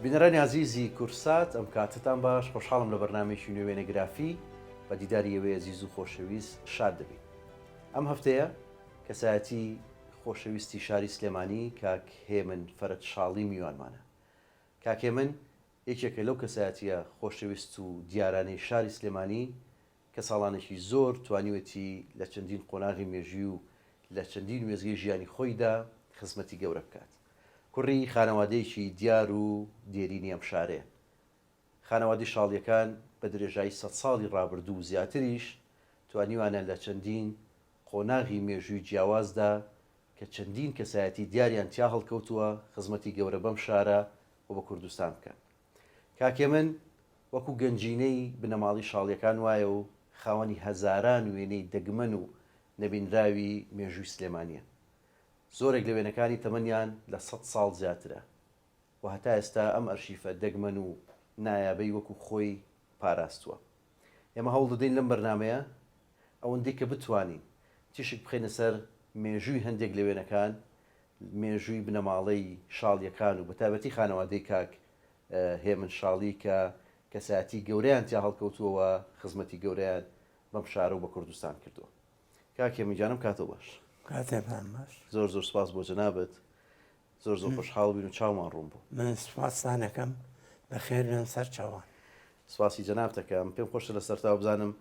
بینەرانی ئازیزی کورسات ئەم کاتەتان باش خۆشحاڵم لە بەرنامەیەکی نوێ وێنەگرافی بە دیداری ئێوەی ئەزیز و خۆشەویست شاد دەبین ئەم هەفتەیە کەسایەتی خۆشەویستی شاری سلێمانی کاک هێمن فەرەج شاڵی میوانمانە کاک هێمن یەکێکە لەو کەسایەتیە خۆشەویست و دیارانەی شاری سلێمانی کە ساڵانێکی زۆر توانیوێتی لە چەندین قۆناغی مێژووی و لە چەندین وێستگەی ژیانی خۆیدا خزمەتی گەورە بکات. کوڕی خانەوادەیەکی دیار و دێرینی ئەم شارەیە. خانەوادەی شاڵییەکان بە درێژایی سەدساڵی ڕابردوو و زیاتریش توانیوانە لە چەندین قۆناغی مێژووی جیاوازدا کە چەندین کەسایەتی دیاریان تیا هەڵکەوتووە خزمەتی گەورە بەم شارە و بە کوردستان بکەن. کاک هێمن وەکو گەنجینەی بنەماڵی شاڵیەکان وایە و خاوەنی هەزاران وێنەی دەگمەن و نەبینراوی مێژووی سلێمانیە. زۆرێک لە وێنەکانی تەمەنیان لە سەد ساڵ زیاترە و هەتا ئێستا ئەم ئەرشیفە دەگمەن و نایابەی وەکو خۆی پاراستووە. ئێمە هەوڵدەدەین لەم بەرنامەیە ئەوەندەی کە بتوانین تیشک بخەینە سەر مێژووی هەندێک لە وێنەکان، مێژووی بنەماڵەی شاڵییەکان و بەتایبەتی خانەوادەی کاک هێمن شاڵی کە کەسایەتی گەورەیان تیا هەڵکەوتووە و خزمەتی گەورەیان بەم شارە و بە کوردستان کردووە. کاک هێمن گیان ئەم کاتەو باش. کاتێکتان باش. زۆر زۆر سپاس بۆ جەنابت. زۆر زۆر خۆشحاڵ بووین و چاومان ڕوون بوو. من سپاستان ئەکەم. بەخێر بێن سەر چاوان. سپاسی جەنابت ئەکەم. پێم خۆشە لە سەرتاوە بزانم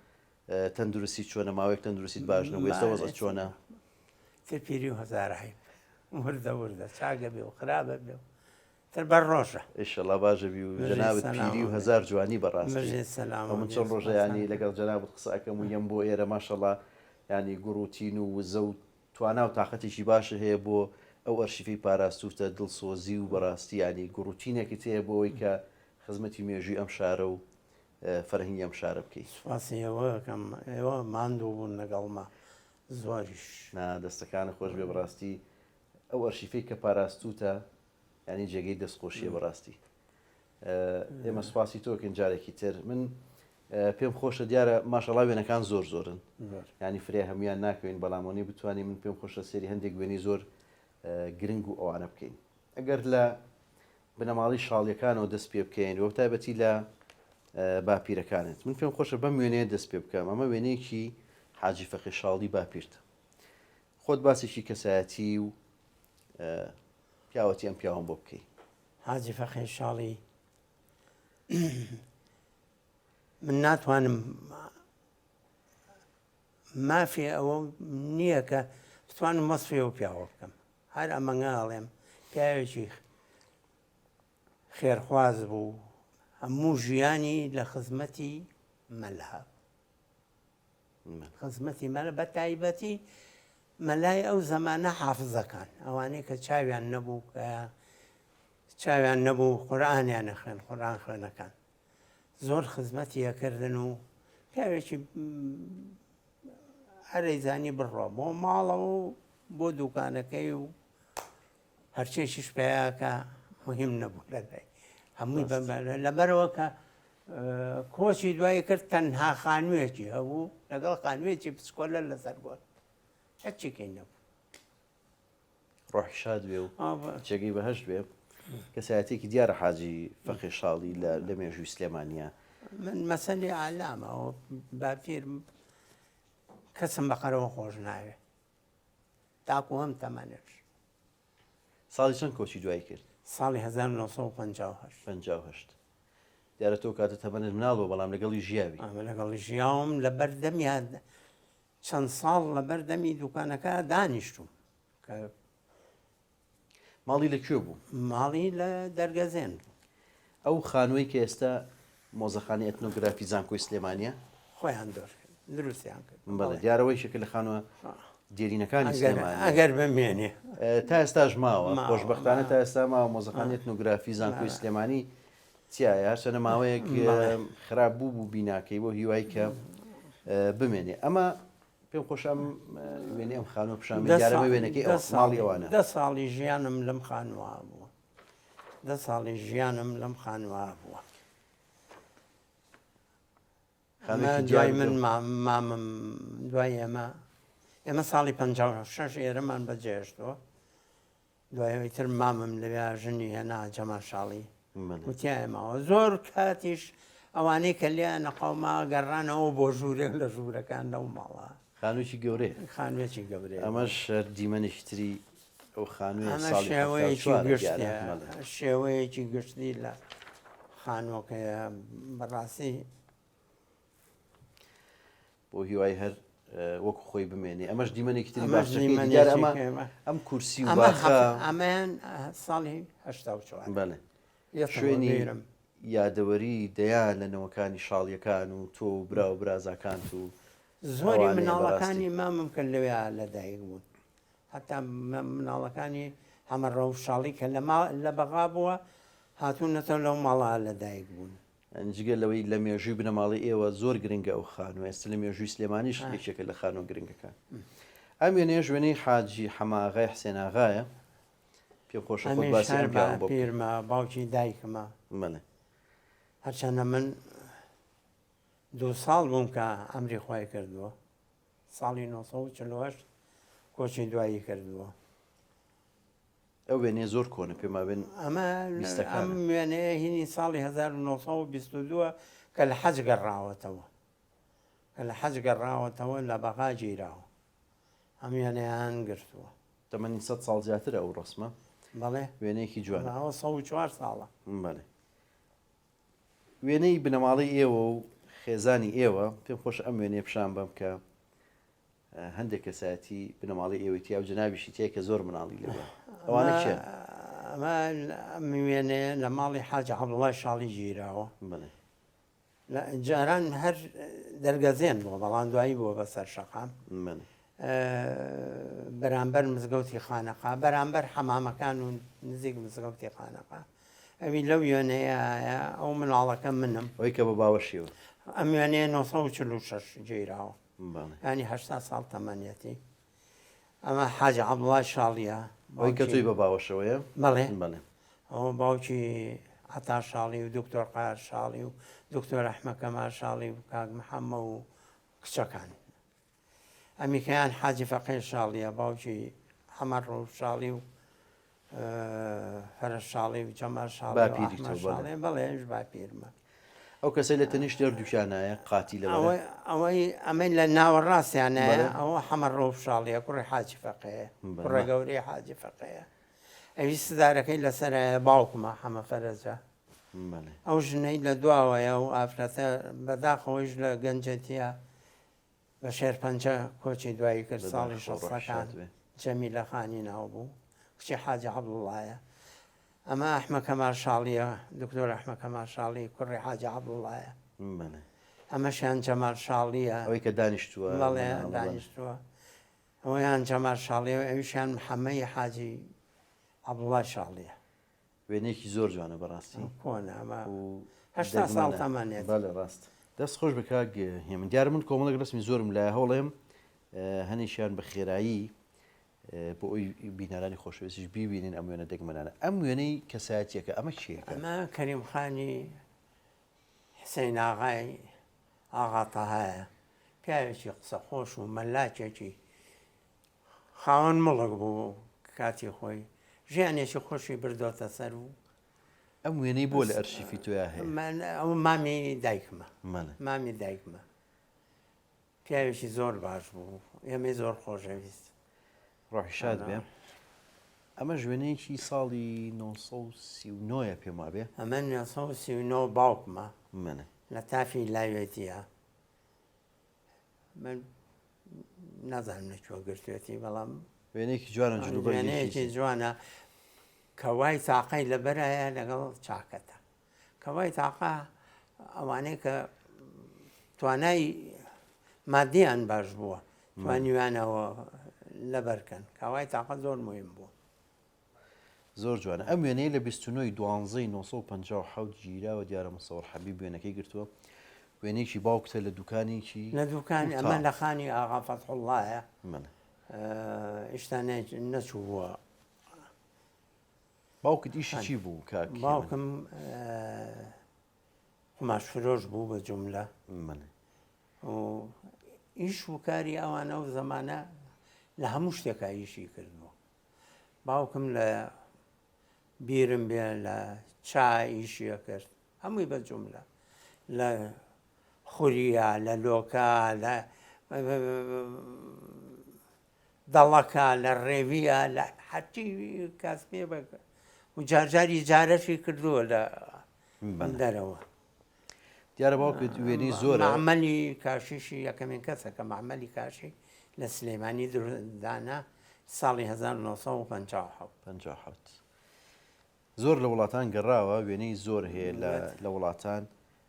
تەندروستیت چۆنە؟ ماوەیەک تەندروستیت باش نەبوو، ئێستا وەزعت چۆنە؟ تر پیری و هەزارە حەیف. وردە وردە چاکە بێ و خراپە بێ و تر بەر ڕۆژە. ئیشەڵا باشە بی و جەنابت پیری و هەزار جوانی بەڕاستی. ئەو من چەند ڕۆژە یانی لەگەڵ جەنابت قسە ئەکەم و یەم بۆ ئێرە ماشەڵا یانی گوڕ و تین و وزە و توانا و تاقەتێکی باشت هەیە بۆ ئەو ئەرشیفەی پاراستووتە دڵسۆزی و بەڕاستی یانی گوڕ و تینێکت هەیە بۆ ئەوەی کە خزمەتی مێژووی ئەم شارە و فەرهەنگی ئەم شارە بکەی. سوپاسی ئێوە ئەکەم ئێوە ماندوو بوون لەگەڵما زۆریش. نا دەستەکانت خۆش بێ بەڕاستی ئەو ئەرشیفەی کە پاراستووتە یانی جێگەی دەستخۆشیە بەڕاستی ئێمە سوپاسی تۆکەین جارێکی تر من پێم خۆشە دیارە ماشەڵا وێنەکان زۆر زۆرن ینی فرێ هەمویان ناکەوین بەڵامۆنی بتوانین من پێم خۆشە سێری هەندێک وێنەی زۆر گرنگ و ئەوانە بکەین ئەگەر لە بنەماڵی شاڵیەکانەوە دەست پێ بکەین وە تایبەتی لە باپیرەکانت من پێم خۆشە بەم وێنەیە دەست پێ بکەم ئەمە وێنەیەکی حاجی فەقی شاڵی باپیرتە خۆت باسێکی کەسایەتی و پیاوەتی ئەم پیاوەم بۆ بکەی. حاجی فەقێ شاڵی من ناتوانم مافی ئەوە نییە کە بتوانم وەسفی ئەو پیاوە بکەم هەر ئەمەنگە ئەڵێم پیاوێکی خێرخواز بوو هەموو ژیانی لە خزمەتی مەلا خزمەتی مەلا بە تایبەتی مەلای ئەو زەمانە حافزەکان ئەوانەی کە چاویان نەبوو کە چاویان نەبوو قورئانیان نەخوێن قورئان خوێنەکان زۆر خزمەتی ئەکردن و پیاوێکی هەرەیزانی بڕۆ بۆ ماڵەوە و بۆ دوکانەکەی و هەرچێکیش پیاکە مهم نەبوو لەلای هەمووی لەبەرەوە کە کۆچی دوایی کرد تەنها خانوویەکی هەبوو لەگەڵ خانوویەکی بچکۆلە لەسەر گۆڕ هەرچیکەی نەبوو. ڕۆحی شاد بێ و جێگەی بەهەشت بێ کەسایەتێکی دیارە حاجی فەقێ شاڵی لە لە مێژووی سلێمانە من مەسەلی ئالامەوە باپیرم کەسم بەقەرەوە خۆش ناوێ تاکو هەم تەمەنش ساڵی چەند کۆچی دوایی کرد؟ ساڵی 1958. 58. دیارە تۆ کاتە تەمەنت مناڵ بوو بەڵام لەگەڵی ژیاوی. ئەمە لەگەڵی ژیاوم لەبەر دەمیان چەند ساڵ لەبەر دەمی دوکانەکە دانیشتوم کە ماڵی لە کوێ بوو؟ ماڵی لە دەرگەزێن بوو. ئەو خانووەی کە ئێستا مۆزەخانەی ئەتنۆگرافی زانکۆی سلێمانییە؟ خۆیان دۆر دروستیان کرد. بەڵێ دیارە یەکێکە لە خانووە دێرینەکانی سلێمانی. ئەگەر بمێنێ. تا ئێستاش ماوە، خۆشبەختانە تا ئێستا ماوە مۆزەخانەی ئەتنۆگرافی زانکۆی سلێمانی تیایە، هەرچەندە ماوەیەک خراپ بوو بوو بیناکەی بۆ هیوای کە بمێنێ. ئەمە پێم خۆشە ئەم وێنەی ئەم خانووە پیشان بدەی، دیارە ئەمە وێنەکەی ئەو ماڵی ئەوانە. دە ساڵی ژیانم لەم خانووە بووە. دە ساڵی ژیانم لەم خانووە بووە. دوای من مامم دوای ئێمە ئێمە ساڵی 56 ئێرەمان بەجێهێشتەوە دوای ئەوی تر مامم لەوێ ژنی هێنا جەمال شاڵی. وتیایە ماوە زۆر کاتیش ئەوانەی کە لێیان نەقەوما گەڕانەوە بۆ ژوورێک لە ژوورەکان لەو ماڵە. خانوویەکی گەورەیە. خانوویەکی گەورەیە. ئەمەش دیمەنێکی تری ئەو خانوویە ئەمە ساڵی شێوەیەکی 74 گشتیە دیارە. بەڵێ. شێوەیەکی گشتی لە خانووەکەیە بەڕاستی بۆ هیوای هەر وەکو خۆی بمێنێ ئەمەش دیمەنێکی تری ئەمەش باخچەکەی دیارە ئەمە دیمەنێکی ئەمە ئەم کورسی و ئەمە باخە ئەمەیان ساڵی 84 بەڵێ یەتەوە شوێنی بیرم. یادەوەری دەیان لە نەوەکانی شاڵیەکان و تۆ و برا و برازاکانت و زۆری ئەوانەیە بەڕاستی. مناڵەکانی مامم کە لەوێ لەدایک بوون هەتا مناڵەکانی حەمە ڕەوف شاڵی کە لە لە بەغا بووە هاتوونەتەوە لەو ماڵە لەدایک بوون. جگە لەوەی لە مێژووی بنەماڵەی ئێوە زۆر گرنگە ئەو خانووە، ئێستا لە مێژووی سلێمانیش یەکێکە لە خانووە گرنگەکان. ئەم وێنەیەش وێنەی حاجی حەماغای حسێناغایە. پێم خۆشە خۆت ئەمیش باسی هەر ئەم پیاوەم بۆ بکەی. باپیرمە، باوکی دایکمە. بەڵێ. هەرچەندە من دوو ساڵ بووم کە ئەمری خوای کردووە. ساڵی 948 کۆچی دوایی کردووە. ئەو وێنەیە زۆر کۆنە پێم وابێن ئەمە بیستەکانە. ئەم وێنەیە هینی ساڵی 1922 کە لە حەج گەڕاوەتەوە کە لە حەج گەڕاوەتەوە لە بەغا گیراوە ئەم وێنەیان گرتووە. تەمەنی سەد ساڵ زیاترە ئەو ڕەسمە. بەڵێ. وێنەیەکی جوانە. ئەوە 104 ساڵە. بەڵێ. وێنەی بنەماڵەی ئێوە و خێزانی ئێوە پێم خۆشە ئەم وێنەیە پیشان بەم کە هەندێک کەسایەتی بنەماڵەی ئێوەی تیا و جەنابیشی تیا کە زۆر مناڵی لێ بووە. ئەوانە کێن؟ ئەمە ئەم وێنەیە لە ماڵی حاجی عەبدوڵای شاڵی گیراوە. بەڵێ. لە جاران هەر دەرگەزێن بووە بەڵام دوایی بووە بە سەر شەقام. بەڵێ. بەرامبەر مزگەوتی خانەقا، بەرامبەر حەمامەکان و نزیک مزگەوتی خانەقا. ئەوی لەو وێنەیە ئەو مناڵەکە منم. ئەوەی کە بە باوەشیەوە. ئەم وێنەیە 946 گیراوە. بەڵێ. یانی 80 ساڵ تەمەنیەتی. ئەمە حاجی عەبدوڵای شاڵیە. ئەوەی کە تۆی بە باوەشەوەیە؟ بەڵێ. بەڵێ. ئەوە باوکی عەتا شاڵی و دکتۆر قار شاڵی و دکتۆر ئەحمە کەمال شاڵی و کاک محەممە و کچەکان. ئەمیکەیان حاجی فەقێ شاڵیە باوکی حەمە ڕەوف شاڵی و فەرەج شاڵی و جەمال شاڵی و باپیری ئەحمەد تۆ، بەڵێ. شاڵی بەڵێ ئەویش باپیرمە. ئەو کەسەی لە تەنیشت هەردووکیانایە قاتی لەبەرە. ئەوەی ئەوەی ئەمەی لە ناوەڕاستیانایە بەڵێ. ئەوە حەمە ڕەوف شاڵیە کوڕی حاجی فەقێیە بەڵێ. کوڕە گەورەی حاجی فەقێیە ئەوی سدارەکەی لەسەرایە باوکمە حەمە فەرەجە. بەڵێ. ئەو ژنەی لە دواوەیە و ئافرەتە بەداخەوەیش لە گەنجێتیە بە شێرپەنجە کۆچی دوایی کرد ساڵی شەستەکان جەمیلە خانی ناو بوو کچی حاجی عەبدوڵڵایە ئەمە ئەحمە کەمال شاڵیە دکتۆر ئەحمە کەمال شاڵی کوڕی حاجی عەبدوڵڵایە ئەمەشیان جەمال شاڵیە ئەوەی کە دانیشتووە بەڵێ دانیشتووە ئەویان جەمال شاڵیە و ئەویشیان محەممەی حاجی عەبدوڵڵای شاڵیە وێنەیەکی زۆر جوانە بەڕاستی کۆنە ئەمە و 80 ساڵ دەگمەنە. تەمەنێت. بەڵێ ڕاست. دەست خۆش بێ کاک هێمن دیارە من کۆمەڵێک ڕسمی زۆرم لایە هەوڵێم هەنێکیان بە خێرایی بۆ ئەوی بینەرانی خۆشەویستیش بیبینن ئەم وێنە دەگمەنانە ئەم وێنەی کەسایەتیەکە ئەمە کێیەکە؟ ئەمە کەریم خانی حسین ئاغای ئاغا تەهایە پیاوێکی قسە خۆش و مەلاکێکی خاوەن مڵک بوو کاتی خۆی ژیانێکی خۆشی بردۆتە سەر و ئەم وێنەی بۆ لە ئەرشیفی تۆیا هەیە؟ من ئەو مامی دایکمە بەڵێ. مامی دایکمە پیاوێکی زۆر باش بوو ئێمەی زۆر خۆشەویست. ڕۆحی شاد بێ. ئەمەش وێنەیەکی ساڵی 939 ە پێم وابێ. ئەمە 939 باوکمە بەڵێ. لە تافی لاوێتیە. من نازانم لە کوێ گرتوێتی بەڵام وێنەیەکی جوانە جلوبەرگێکی وێنەیەکی جوانە کەوای تاقەی لەبەرایە لەگەڵ چاکەتە کەوای تاقە ئەوانەی کە توانای مادیان باش بووە توانیوانەوە لەبەرکەن کاوای تاقە زۆر مهم بوو زۆر جوانە ئەم وێنەیە لە 29 ی دوانزەی 957 گیراوە دیارە مصور حەبیب وێنەکەی گرتووە وێنەیەکی باوکتە لە دوکانێکی لە دوکانی ئەمە لە خانی ئاغا فەتحوڵڵایە بەڵێ ئیشتا نەچوو بووە باوکت ئیشی چی بوو کاک باوکم قوماش فرۆش بوو بە جوملە بەڵێ و ئیش و کاری ئەوانە و زەمانە لە هەموو شتێکا ئیشی کردووە باوکم لە بیرم بێ لە چا ئیشی ئەکرد هەمووی بە جوملە لە خوریا لە لۆکە لە دەڵەکە لە ڕێویە لە هەرچی کاسپێ بە و جارجاری جارەشی کردووە لە دەرەوە. دیارە باوکت وێنەی زۆرە. مەعمەلی کاشیشی یەکەمین کەسە کە مەعمەلی کاشی لە سلێمانی دانا ساڵی 1957. 57. زۆر لە وڵاتان گەڕاوە وێنەی زۆر هەیە لە لە وڵاتان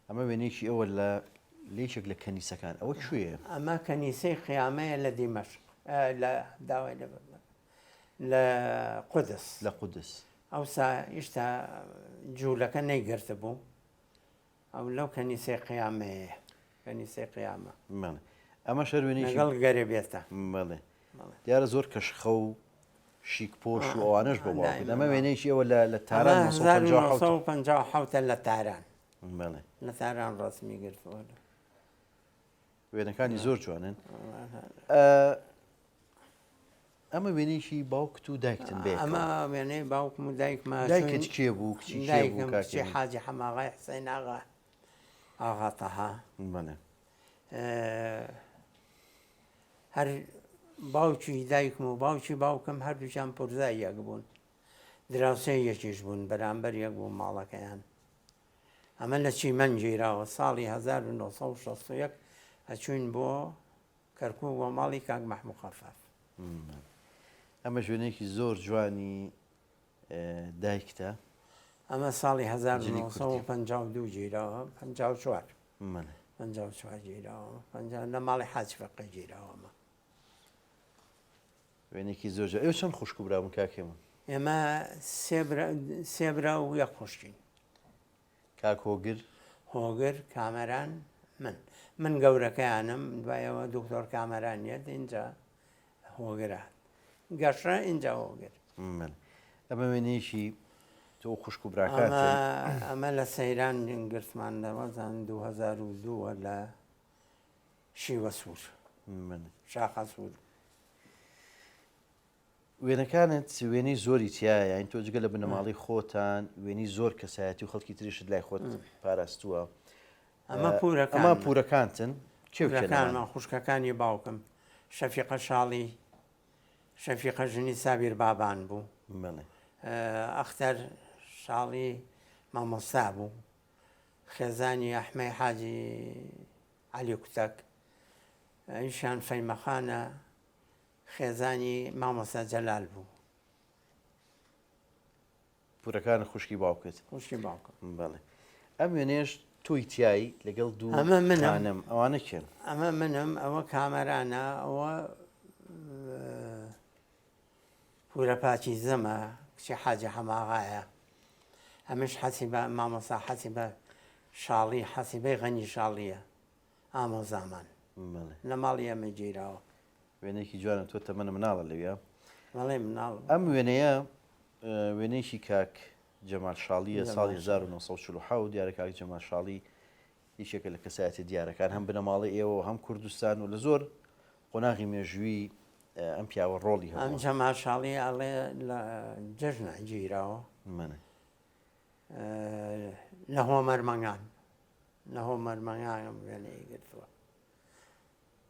ئەمە وێنەیەکی ئەوە لە لەیەکێک لە کەنیسەکان ئەوە کوێیە؟ ئەمە کەنیسەی قیامەیە لە دیمەشق لە داوای لە لە قودس لە قودس ئەوسا ئیشتا جوولەکە نەیگرتبوو ئەو لەو کەنیسەی قیامەیە کەنیسەی قیامە بەڵێ ئەمەش هەر وێنەیەکی لەگەڵ گەرەبێتە بەڵێ دیارە زۆر کەشخە و شیک پۆش و ئەوانەش بۆ باوکت ئەمە وێنەیەکی ئەوە لە لە تاران 1957 لە تاران بەڵێ لە تاران ڕەسمی گرتووە وێنەکانی زۆر جوانن ئەمە وێنەیەکی باوکت و دایکتن بێ ئەمە وێنەی باوکم و دایکمە دایکت کێ بوو کچی کێ بوو دایکم کچی حاجی حەماغای حسین ئاغا ئاغا تەها بەڵێ هەر باوکی دایکم و باوکی باوکم هەردووکیان پورزای یەک بوون دراوسێ یەکیش بوون بەرامبەر یەک بوو ماڵەکەیان ئەمە لە چیمەن گیراوە ساڵی 1961 ئەچوین بۆ کەرکوک بۆ ماڵی کاک مەحموو قەفاف. ئەمەش وێنەیەکی زۆر جوانی دایکتە. ئەمە ساڵی 1952 گیراوە 54 54 گیراوە لە ماڵی حاج فەقێ گیراوە ئەمە. وێنێکی زۆر جوان. ئێوە چەند خوشک و برا بوون کاک هێمن؟ ئێمە سێ برا و یەک خوشکین. کاک هۆگر؟ هۆگر، کامەران، من. من گەورەکەیانم، دوایەوە دکتۆر کامەران یەت، ئینجا هۆگر هات. گەشە ئینجا هۆگر. بەڵێ. ئەمە وێنەیەکی تۆ و خوشک و براکانتن. ئەمە لە سەیران گرتمان لە وەزان 2002 لە شیوە سوور. بەڵێ. شاخە سوور. وێنەکانت وێنەی زۆری تیایە یانی تۆ جگە لە بنەماڵەی خۆتان وێنەی زۆر کەسایەتی و خەڵکی تریشت لای خۆت پاراستووە ئەمە پورەکان ئەمە پورەکانتن کێ و کێن پورەکانمان خوشکەکانی باوکم شەفیقە شاڵی شەفیقە ژنی سابیر بابان بوو بەڵێ ئەختەر شاڵی مامۆستا بوو خێزانی ئەحمەی حاجی عەلی کوتەک ئەویشیان فەیمەخانە خێزانی مامۆستا جەلال بوو. پورەکانت خوشکی باوکت؟ خوشکی باوکم. بەڵێ. ئەم وێنەیەش تۆی تیای لەگەڵ دوو ئەمە منم. خانم ئەوانە کێن؟ ئەمە منم، ئەوە کامەرانە، ئەوە پورە پاکیزەمە، کچی حاجی حەماغایە. ئەمەش حەسیبە، مامۆستا حەسیبە شاڵی، حەسیبەی غەنی شاڵییە. ئامۆزامان لە ماڵی ئێمە گیراوە. وێنەیەکی جوانە تۆ تەمەنە مناڵە لەویا. بەڵێ مناڵ. ئەم وێنەیە وێنەیەکی کاک جەمال شاڵیە ساڵی 1947 دیارە کاک جەمال شاڵی یەکێکە لە کەسایەتە دیارەکان هەم بنەماڵەی ئێوە و هەم کوردستان و لە زۆر قۆناغی مێژووی ئەم پیاوە ڕۆڵی هەبووە. ئەم جەمال شاڵی ئەڵێ لە جەژنە گیراوە. لە هۆمەرمەنگان لە هۆمەرمەنگانم وێنەی گرتووە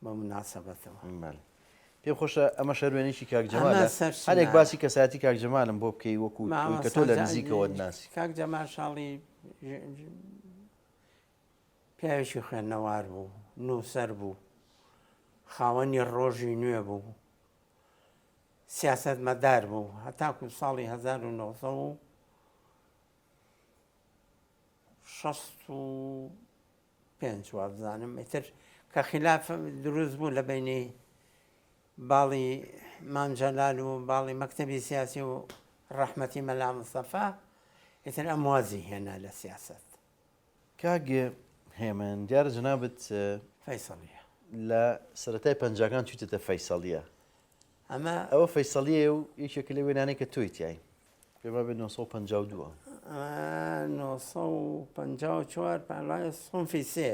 بە مناسبەتەوە. بەڵێ. پێم خۆشە ئەمە شەروێنێکی کاک جەمالە. ئەمە سەر هەرێک چنار. باسی کەسایەتی کاک جەمالم بۆ بکەی وەکو تۆی کە تۆ لە مامۆستا نزیکەوە ناسی. کاک جەمال شاڵی پیاوێکی خوێندنەوار بوو، نووسەر بوو، خاوەنی ڕۆژی نوێ بوو، سیاسەتمەدار بوو هەتاکو ساڵی 1965 وابزانم ئیتر کە خیلاف دروست بوو لە بینی باڵی مام جەلال و باڵی مەکتەبی سیاسی و ڕەحمەتی مەلا مستەفا ئیتر ئەم وازی هێنا لە سیاسەت. کاک هێمن دیارە جەنابت فەیسەڵیە. لە سەرەتای پەنجاکان چوویتەتە فەیسەڵیە. ئەمە ئەوە فەیسەڵیە و یەکێکە لە وێنانەی کە تۆی تیای. پێم وابێت 952. 954 پەلای سونفی سێ.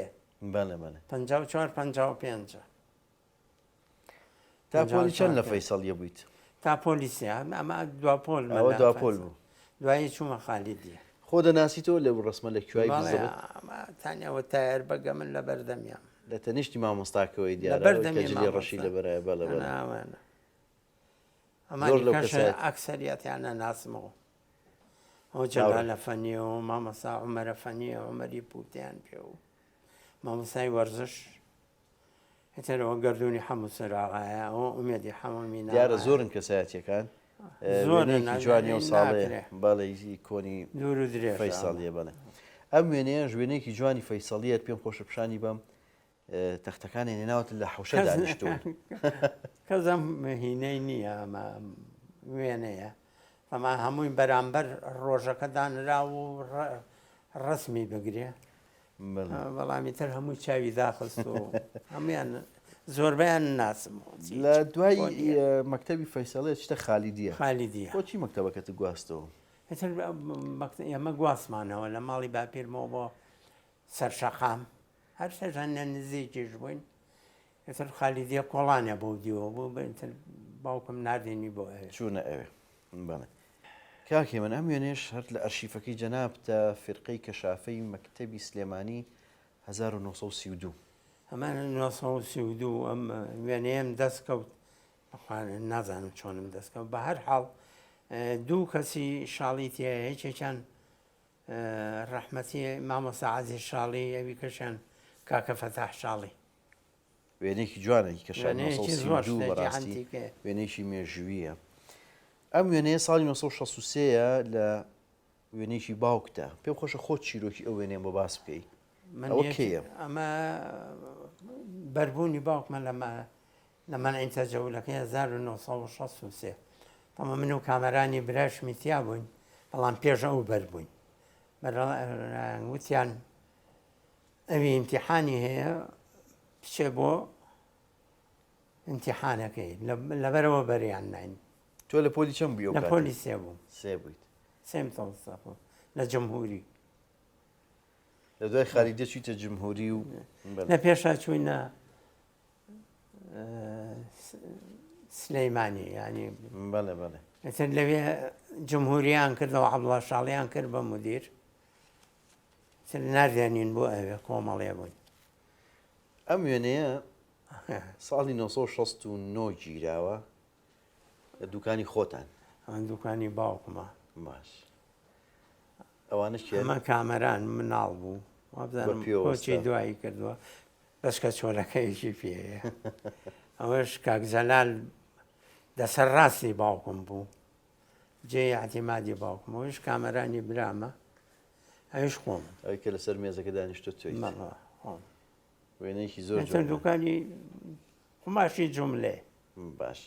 بەڵێ بەڵێ. 54 55. تا پۆلی چەند لە فەیسەڵیە بوویت؟ تا پۆلی سێ ئەمە دوا پۆل ئەوە دوا پۆل بوو. دوایی چوومە خالیدیە. خۆ دەناسیتەوە لەو ڕەسمە لە کوای بزەبت؟ تانیا وە تایەر بەگە من لە بەردەمیام. لە تەنیشتی مامۆستاکەوەی دیارە ئەوەی کە جلی ڕەشی لەبەرایە بەڵێ بەڵێ. زۆر لەو کەسایەت ئەکسەریەتیان نەناسمەوە. ئەو جەلال ئەفەندی و مامۆستا عومەر ئەفەندی عومەری پوتیان پێ و مامۆستای وەرزش ئیتر ئەوە گەردوونی حەموو سەراغایە ئەوە ئومێدی حەمە مینا دیارە زۆرن کەسایەتیەکان زۆرن وێنەیەکی جوانی ئەو ساڵەیە ناکرێ. بەڵێ کۆنی دوور و درێژە فەیسەڵیە بەڵێ ئەم وێنەیەش وێنەیەکی جوانی فەیسەڵیە پێم خۆشە پیشانی بەم تەختەکانی نێناوت لە حوشە دانیشتوون کەس ئەم هینەی نییە ئەمە وێنەیە ئەمە هەمووی بەرامبەر ڕۆژەکە دانرا و ڕسمی بگرێ بەڵامی تر هەمووی چاوی داخست و هەمویان زۆربیان ناسم لە دوای مەکتتەبی فەیسەڵێ شتە خالیدیە خالیدیە بۆچی مەکتتەبەکەت گواستەوە ئێمە گواستمانەوە لە ماڵی باپیرمەوە بۆ سەرشەقام هەر سەرژەنە نزیکیش بووین ئیتر خالیدیە کۆڵانێ بەو دیوە بوو ئیتر باوکم ناردینی بۆ ئەوێ. چوونە ئەوێ بەڵێ. کاک هێمن ئەم وێنەیەش هەر لە ئەرشیفەکەی جەنابتە فیرقەی کەشافەی مەکتەبی سلێمانی 1932. ئەمە 1932 ئەم وێنەیەم دەست کەوت بەخوا نازانم چۆنم دەست کەوت بە هەر حاڵ دوو کەسی شاڵی تیایە یەکێکیان ڕەحمەتی مامۆستا عەزیز شاڵی ئەوی کەشیان کاکە فەتاح شاڵی. وێنەیەکی جوانە هی کەشا وێنەیەکی زۆر 932 شتێکی بەڕاستی عەنتیکەیە. وێنەیەکی مێژوویە ئەم وێنەیە ساڵی 963 ە لە وێنەیەکی باوکتە پێم خۆشە خۆت چیرۆکی ئەو وێنەیەم بۆ باس بکەی من ئەوە یەک کێیە؟ ئەمە بەربوونی باوکمە لە مە- لە مەنعی تەجەولەکەی 1963 تەمە من و کامەرانی براشمی تیا بووین بەڵام پێش ئەو بەربووین بەرەڵا- وتیان ئەوی ئیمتیحانی هەیە بچێ بۆ ئیمتیحانەکەی لەبەرەوە بەریان ناین. تۆ لە پۆلی چەند بووی ئەو لە کاتە؟ پۆلی سێ بووم. سێ بوویت. سێ متەوەسەت بووم لە جمهوری. لە دوای خالیدە چوویتە جمهوری و بەڵێ. لە پێشا چووینە سلەیمانی یانی. بەڵێ بەڵێ. ئیتر لەوێ جمهوریان کردەوە عەبدوڵا شاڵیان کرد بە مودیر. تر ناردیانین بۆ ئەوێ کۆمەڵێ بووین. ئەم وێنەیە ساڵی 1969 گیراوە لە دوکانی خۆتان. ئەمە دوکانی باوکمە. باش ئەوانە کێن؟ ئەمە کامەران مناڵ بوو وابزانم بە پێوە کۆچی وەستا. دوایی کردووە بەچکە چۆلەکەیەکی پێیە. ئەوەش کاک جەلال دەسەر ڕاستی باوکم بوو جێی ئیعتیمادی باوکم ئەویش کامەرانی برامە ئەویش خۆم. ئەوەی کە لەسەر مێزەکە دانیشتووە تۆیت. بەڵێ خۆم. وێنەیەکی زۆر ئیتر جوانە. دوکانی قوماشی جوملەیە. باش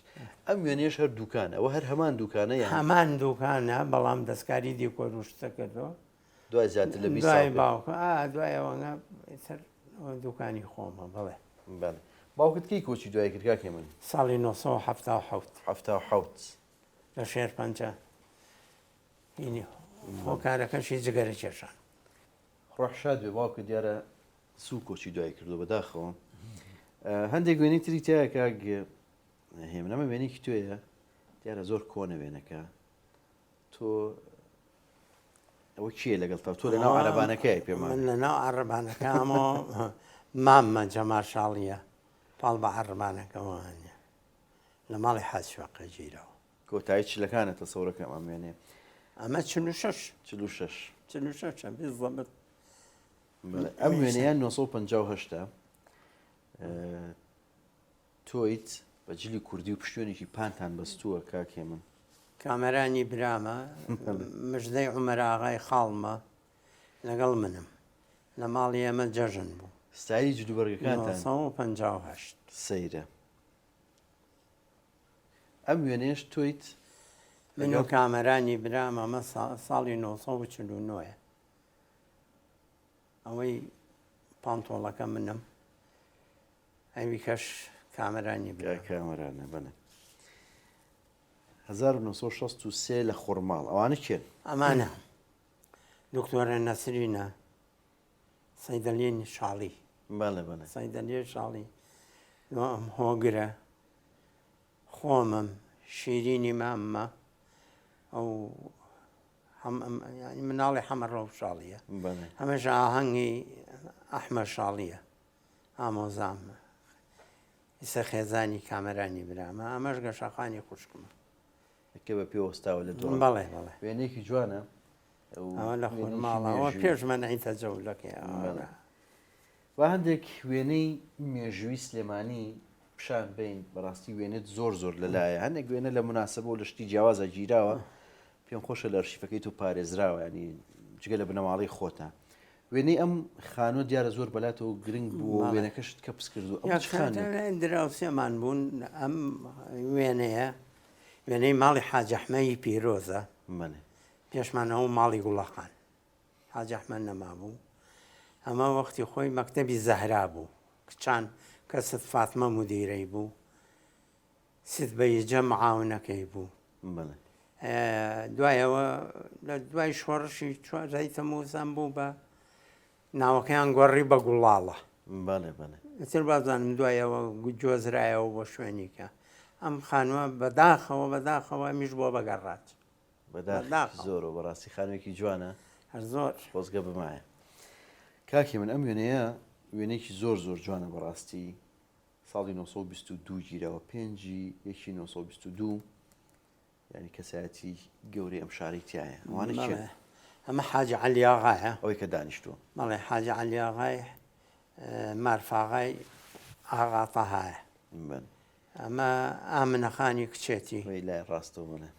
ئەم وێنەیەش هەر دوکانە ئەوە هەر هەمان دوکانە یان؟ هەمان دوکانە بەڵام دەستکاری دیکۆر و شتە کردووە. دوای زیاتر لە 20 ساڵ دوای باوکم ئا دوای ئەوەنە ئیتر دوکانی خۆمە بەڵێ. بەڵێ باوکت کەی کۆچی دوای کرد کاک هێمن؟ ساڵی 1977. 77. لە شێرپەنجە هینی هۆکارەکەشی جگەرە کێشان. ڕۆح شاد بێ باوکت دیارە زوو کۆچی دوای کردو بەداخەوە. هەندێک وێنەی تری تایە کاک هێمن ئەمە وێنەیەکی تۆیە دیارە زۆر کۆنە وێنەکە تۆ ئەوە کێیە لەگەڵ تا تۆ لەناو عەرەبانەکەی پێمان من لەناو عەرەبانەکەمەوە ماممە جەمال شاڵیە پاڵ بە عەرەبانەکەوە هەنیە لە ماڵی حاج شوێقە گیراوە. کۆتایی چلەکانە تەسەورەکەم ئەم وێنەیە. ئەمە 46. 46. 46 بالضبط. بەڵێ ئەم وێنەیە 958 تۆیت بە جلی کوردی و پشتێنێکی پانتان بەستووە کاک هێمن. کامەرانی برامە مژدەی عومەر ئاغای خاڵمە لەگەڵ منم لە ماڵی ئێمە جەژن بوو. ستایلی جلوبەرگەکانتان 958. سەیرە. ئەم وێنەیەش تۆیت من و کامەرانی برام ئەمە ساڵی 1949 ە ئەوەی پانتۆڵەکە منم ئەوی کەش کامەرانی برا کامەرانە بەڵێ 1963 لە خورماڵ ئەوانە کێن؟ ئەمانە دکتۆرە نەسرینە سەیدەلیی شاڵی. بەڵێ بەڵێ. سەیدەلیی شاڵی ئەم هۆگرە خۆمم شیرینی ماممە ئەو. مناڵی حەمە ڕەوف شاڵیە ئەمەش ئاهەنگی ئەحمە شاڵیە ئامۆزام ئیسە خێزانی کامەرانی برامە ئەمەش گەشەخانی خوشکمە کە بە پێ وەستاوە لە دوای بەڵێ بەڵێ وێنەیەکی جوانە ئەوە لە خۆرماڵەوە پێش مەنعی تەجەولەکەی با هەندێک وێنەی مێژووی سلێمانی پیشان بەین بەڕاستی وێنێت زۆر زۆر لەلایە هەندێک وێنە لە مناسبە و لە شتی جیاوازە گیراوە پێم خۆشە لە ئەرشیفەکەی تۆ پارێزراوە ینی جگە لە بنەماڵەی خۆتە وێنەی ئەم خانووە دیارە زۆر بەلاتەوە گرنگ بوو وێنەکەشت کەپس کردو ئەم دراوسێمان بوون ئەم وێنەیە وێنەی ماڵی حاجەحمەی پیرۆزە پێشمانەوە ماڵی گوڵەخان حاجی ئەحمەد نەمابوو ئەمە وەختی خۆی مەکتەبی زەهرا بوو کچان کە ست فاتمە مودیرەی بوو ست بەیجە معاونەکەی بوو دوایەوە لە دوای شۆڕشی چوارزای تەموزان بوو بە ناوەکەیان گۆڕی بە گوڵاڵە ئیتر بازانم دوایەوە جۆزرایەوە بۆ شوێنیکە ئەم خانووە بەداخەوە بەداخەوە ئەمیش بۆ بەگەڕات بەداخێکی زۆرەوە بەڕاستی خانوێکی جوانە هەر زۆر خۆزگە بمایە کاکی من ئەم وێنەیە وێنەیەکی زۆر زۆر جوانە بەڕاستی ساڵی 922 گیرەوە پێنجی یەکی 922 ینی کەسایەتی گەورەی ئەم شاری تایە ئەوانە کێن؟ ئەمە حاجی عەلی ئاغایە ئەوەی کە دانیشتووە بەڵێ حاجی عەلی ئاغای مارفاغای ئاغا تەهایە ئەمە ئامنە خانی کچێتی. وەی لای ڕاستەوە بڵێ.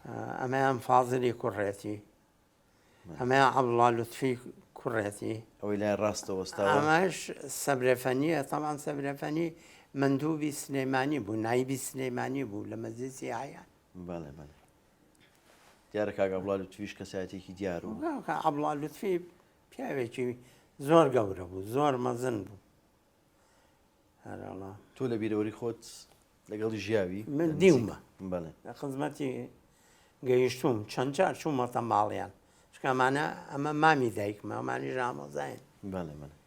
ئەمەیان فازلی کوڕێتی. ئەمەیان عەبدوڵا لوتفی کوڕێتی. ئەوەی لای ڕاستەوە وەستاوە. ئەمەش سەبرێفەنییە، تەبعەن سەبرێفەنی مەندوبی سلێمانی بوو، نایبی سلێمانی بوو لە مەجلیسی ئەعیان. بەڵێ بەڵێ. دیارە کاک عەبدوڵا لوتفیش کەسایەتییەکی دیار و. کاک عەبدوڵا لوتفی پیاوێکی زۆر گەورە بوو، زۆر مەزن بوو. هەرەڵا. تۆ لە بیرەوەری خۆت لەگەڵی ژیاوی؟ من دیومە. بەڵێ. لە خزمەتی گەیشتووم چەند جار چوومەتە ماڵیان چونکە ئەمانە ئەمە مامی دایکمە ئەمانیش ئامۆزاین. بەڵێ بەڵێ.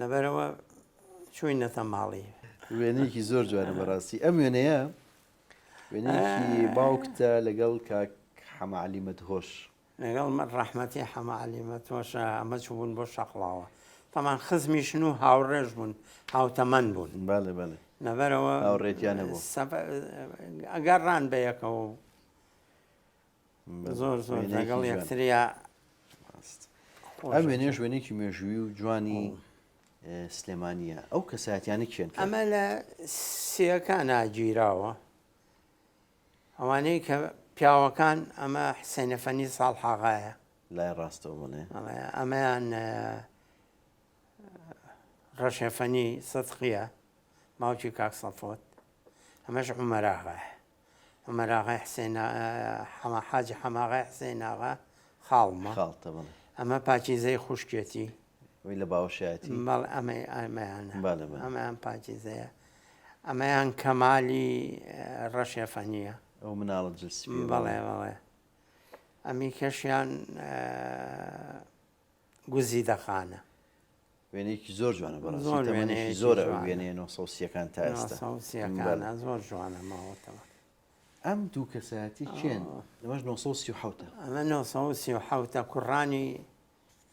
لەبەرەوە چووینەتە ماڵی. وێنەیەکی زۆر جوانە بەڕاستی ئەم وێنەیە وێنەیەکی باوکتە لەگەڵ کاک حەمە عەلی مەدهۆش. لەگەڵ ڕەحمەتی حەمە عەلی مەتۆشە ئەمە چووبوون بۆ شەقڵاوە تەمان خزمیشن و هاوڕێش بوون هاوتەمەن بوون بەڵێ بەڵێ لەبەرەوە هاوڕێتیان هەبوو ئەگەڕان بە یەکەوە و زۆر زۆر لەگەڵ یەکتریا ئەم وێنەیەش وێنەیەکی مێژووی و جوانی سلێمانیە ئەو کەسایەتیانە کێن ئەمە لە سیەکانە گیراوە ئەوانەی کە پیاوەکان ئەمە حسێن ئەفەندی ساڵحاغایە. لای ڕاستەوە بڵێ. ئەڵێ ئەمەیان ڕەشێفەنی سدقیە باوکی کاک سەفۆت ئەمەش عومەراغایە عومەراغای حسێن حەمە حاجی حەماغای حسێن ئاغا خاڵمە خاڵتە بڵێ ئەمە پاکیزەی خوشکێتی ئەوەی لە باوەشایەتی؟ بەڵێ ئەمەی ئەمەیانە بەڵێ بەڵێ. ئەمەیان پاکیزەیە ئەمەیان کەمالی ڕەشێفەنییە. ئەو مناڵە جل سپییە بەڵێ بەڵێ ئەمی کەشیان گوزیدە خانە. وێنەیەکی زۆر جوانە بەڕاستی زۆر تەمەنێکی زۆرە ئەو وێنەیە 930ەکان تا ئێستا 930ەکانە زۆر جوانە ماوەتەوە. ئەم دوو کەسایەتی کێن؟ ئەمەش 937 ئەمە 937 کوڕانی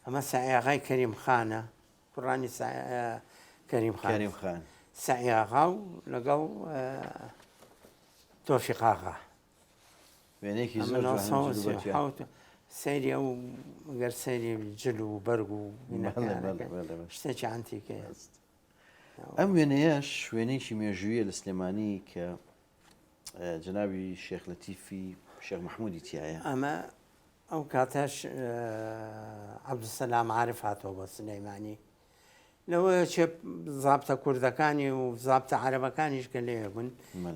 ئەمە سەعیاغای کەریم خانە کوڕانی کەریم خان کەریم خان سەعیاغا و لەگەڵ تۆفیق ئاغا وێنەیەکی زۆر سەیری ئەو گەر سەیری جل و بەرگ و شتێکی عەنتیکەیە ئەم وێنەیەش وێنەیەکی مێژوویە لە سلێمانی کە جەنابی شێخ لەتیفی شێخ مەحمودی تایە ئەمە ئەو کاتەش عەبدولسەلام عارف هاتەوە بۆ سولەیمانی. لەوە چێ زابتە کوردەکانی و زابتە عەرەبەکانیش کە لەوێ بوون،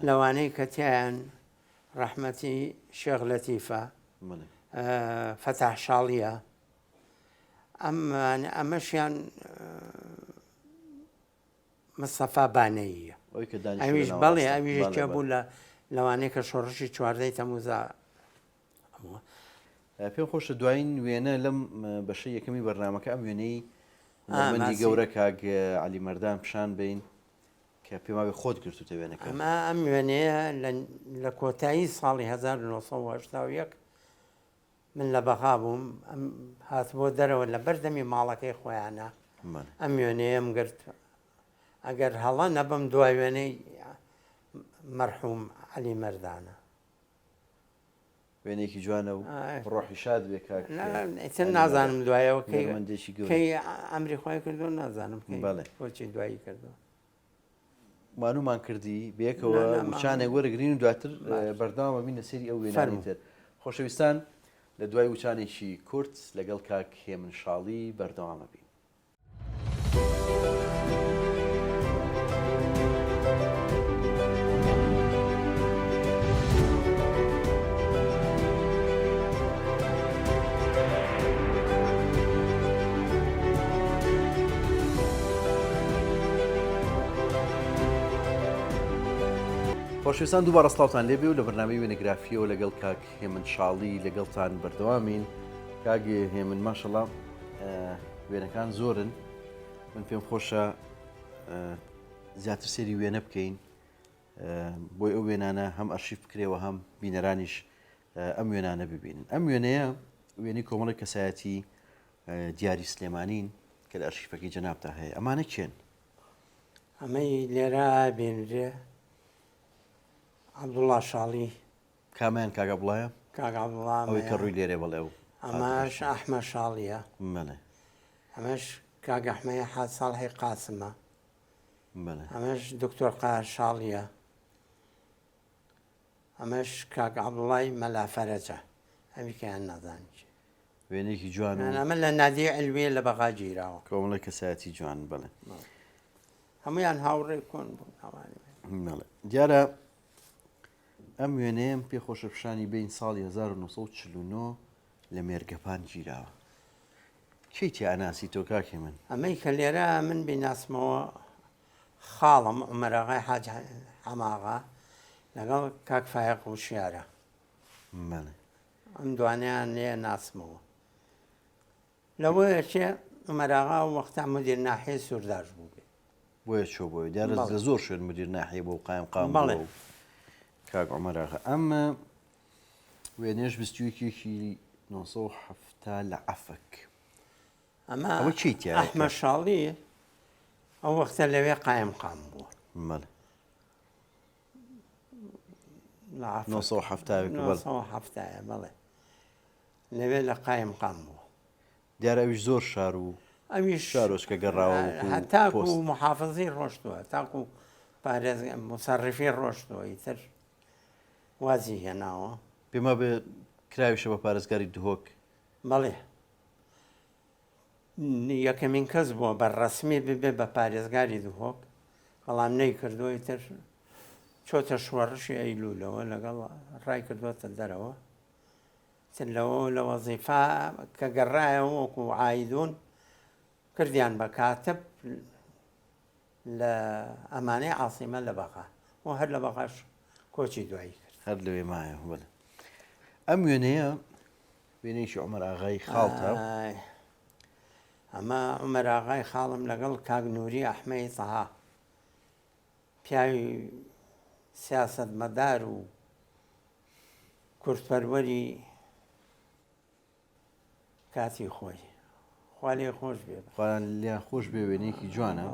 لەوانەی کە تیایان ڕەحمەتی شێخ لەتیفە، فەتاح شاڵییە، ئەمەشیان مستەفا بانەییە. ئەوەی کە دانیشتوو ئەویش بەڵێ ئەویش یەکێ بوو لە لەوانەی کە شۆڕشی چواردەی تەمووزا پێم خۆشە دوایین وێنە لەم بەشەی یەکەمی بەرنامەکە ئەم وێنەی هونەرمەندی گەورە کاک عەلی مەردان پیشان بەین. کە پێماوێ خۆت گرتوتە وێنەکە. ئەمە ئەم وێنەیە لە کۆتایی ساڵی 1981 من لە بەغا بووم ئەم هاتبووە دەرەوە لە بەردەمی ماڵەکەی خۆیانە ئەم وێنەیەم گرت ئەگەر هەڵە نەبم دوا وێنەی مەرحوم عەلی مەردانە. وێنەیەکی جوانە و ڕۆحی شاد بێ کاک ئیتر نازانم دوایەوە کەی کەی ئەمری خۆی کردو نازانم کۆچی دوایی کردو مانومان کردی بێکەوە وچانێک وەرەگرین و دواتر بەردەوام بین لە سەیری ئەو وێنانەی تر. خۆشەویستان لە دوای وچانێکی کورت لەگەڵ کاک هێمن شاڵی بەردەوام ئەبین. خۆشەویستان دووبارە سڵاوتان لێبێ و لە بەرنامەی وێنەگرافیەوە لەگەڵ کاک هێمن شاڵی لەگەڵتان بەردەوامین کاک هێمن ماشەڵا وێنەکان زۆرن من پێم خۆشە زیاتر سێری وێنە بکەین بۆی ئەو وێنانە هەم ئەرشیف بکرێەوە هەم بینەرانیش ئەم وێنانە ببینن ئەم وێنەیە وێنەی کۆمەڵێک کەسایەتی دیاری سلێمانین کە لە ئەرشیفەکەی جەنابتا هەیە ئەمانە کێن؟ ئەمەی لێرە بێنرێ عەبدوڵڵا شاڵی. کامیان کاک عەبدوڵایە؟ کاک عەبدوڵا ئەوەی کە ڕووی لێرێ بەڵێ ئەو ئەمەش ئەحمە شاڵیە. بەڵێ. ئەمەش کاک ئەحمەی حاج ساڵحی قاسمە. بەڵێ. ئەمەش دکتۆر قاهر شاڵیە. ئەمەش کاک عەبدوڵای مەلا فەرەجە ئەویکەیان نازانم کێ. وێنەیەکی جوان و. ئەمە لە نادی عیلمیە لە بەغا گیراوە. کۆمەڵێک کەسایەتی جوان بەڵێ. هەموویان هاوڕێی کۆن بوون ئەوانە. بەڵێ دیارە ئەم وێنەیەم پێ خۆشە پیشانی بین ساڵی 1949 لە مێرگەپان گیراوە. کێی تیا ئەناسی تۆ کاکی من؟ ئەمەی کە لێرە من بیناسمەوە خاڵم عومەراغای حاج حەماغا لەگەڵ کاک فایەق وشیارە. بەڵێ. ئەم دوانەیان لێ ناسمەوە. لەوەیەچێ عومەراغا ئەو وەختە مدیر ناحیەی سورداش بووبێ. بۆیە چووە بۆی. دیارە لە زۆر شوێن مدیر ناحیە بووە و قایمقام بووە و کاک عومەراغا. ئەم وێنەیەش 21 یەکی 970 لە عەفەک. ئەمە ئەوە کێی تیایە ئەحمە شاڵی ئەو وەختە لەوێ قایم قام بووە. بەڵێ. لە عەفەک. 970 بەڵێ. 970 بەڵێ. لەوێ لە قایم قام بووە. دیارە ئەویش زۆر شار و ئەویش شارۆچکە گەڕاوە وەکوو هەتاکوو پۆست. موحافزی ڕۆشتووە، تاکوو پارێزگا موسەڕیفی ڕۆشتووە، ئیتر وازی هێناوە. پێم وابێ کراویشە بە پارێزگاری دهۆک. بەڵێ یەکەمین کەس بووە بە ڕەسمی ببێ بە پارێزگاری دهۆک، بەڵام نەیکردووە، ئیتر چۆتە شۆڕشی ئەیلوولەوە لەگەڵ ڕای کردووەتە دەرەوە. ئیتر لەوە لە وەزیفە کە گەڕایەوە وەکو عایدون کردیان بە کاتب لە ئەمانەی عاسیمە لە بەغا و هەر لە بەغاش کۆچی دوایی کرد. هەر لەوێ مایەوە بەڵێ. ئەم وێنەیە وێنەیەکی عومەر ئاغای خاڵتە. ئەمە عومەر ئاغای خاڵم لەگەڵ کاک نووری ئەحمەی تەها پیاوی سیاسەتمەدار و کوردپەروەری کاتی خۆی خوا لێ خۆش بێ. خوا لێیان خۆش بێ وێنەیەکی جوانە.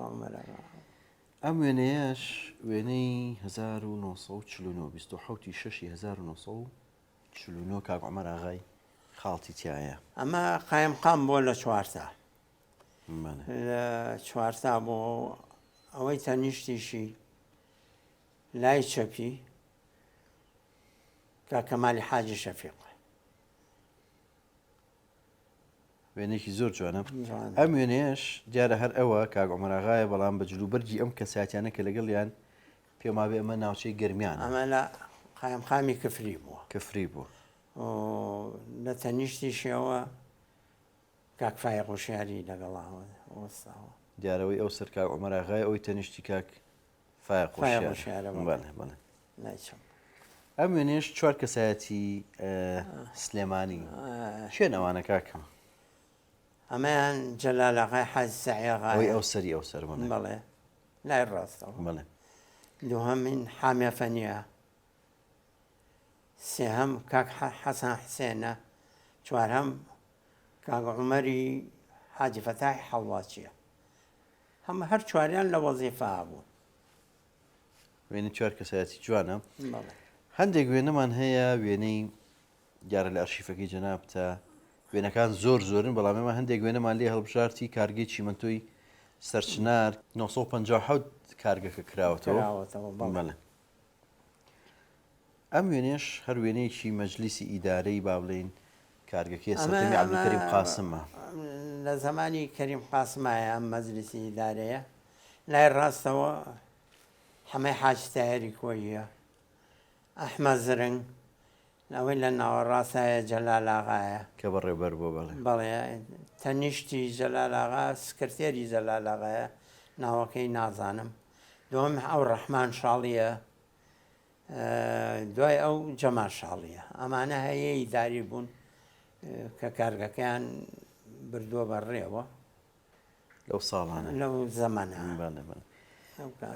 ئەم وێنەیەش وێنەی 1949 27 شەشی 1949 کاک عومەر ئاغای خاڵتی تایە. ئەمە قایمقام بۆ لە چوارتا لە چوارتا بۆ ئەوەی تەنیشتیشی لای چەپی کاک کەمالی حاجی شەفیق. وێنەیەکی زۆر جوانە ئەم وێنەیەش دیارە هەر ئەوە کاک عومەر ئاغایە بەڵام بە جلوبەرگی ئەم کەساتیانە کە لەگەڵیان پێم وابێ ئەمە ناوچەی گەرمیانە ئەمە لە قایمقامی کفری بووە کفری بووە لە تەنیشتیشەوە کاک فایەق وشیاری لەگەڵا وەستاوە دیارەوەی ئەو سەر کاک عومەر ئاغای ئەوی تەنیشتی کاک فایەق وشیارە بەڵێ بەڵێ ئەم وێنەیەش چوار کەسایەتی سلێمانی کێن ئەوانە کاکە؟ ئەمەیان جەلال ئاغای حاجی سەعی ئاغایە. ئەوەی ئەو سەری ئەو سەر بەڵێ. بەڵێ لای ڕاستەوە. بەڵێ. دووهەمین حامێ فەنییە، سێهەم کاک حەسەن حسێنە، چوارهەم کاک عومەری حاجی فەتاحی حەڵواچییە. هەم هەر چواریان لە وەزیفە بوون. وێنەی چوار کەسایەتی جوانە. هەندێک وێنەمان هەیە وێنەی دیارە لە ئەرشیفەکەی جەنابتە وێنەکان زۆر زۆرن بەڵام ئێمە هەندێک وێنەمان لێ هەڵبژارتی کارگەی چیمەنتۆی سەرچنار 957 کارگەکە کراوەتەوە بەڵێ. ئەم وێنەیەش هەر وێنەیەکی مەجلیسی ئیدارەی با بڵێین کارگەکەی سەردەمی عەبدولکەریم قاسمە. لە زەمانی کەریم قاسمایە ئەم مەجلیسی ئیدارەیە. لای ڕاستەوە حەمەی حاج تایەری کۆییە، ئەحمەد زرنگ، ئەوەی لە ناوەڕاستایە جەلال ئاغایە. کە بەڕێوبەر بووە بەڵێ. بەڵێ تەنیشتی جەلال ئاغا سکرتێری جەلال ئاغایە ناوەکەی نازانم. دووەم ئەو ڕەحمان شاڵییە، دوای ئەو جەمال شاڵییە. ئەمانە هەیەی داری بوون کە کارگەکەیان بردووە بە ڕێوە. لەو ساڵانە. لەو زەمەنە. بەڵێ بەڵێ.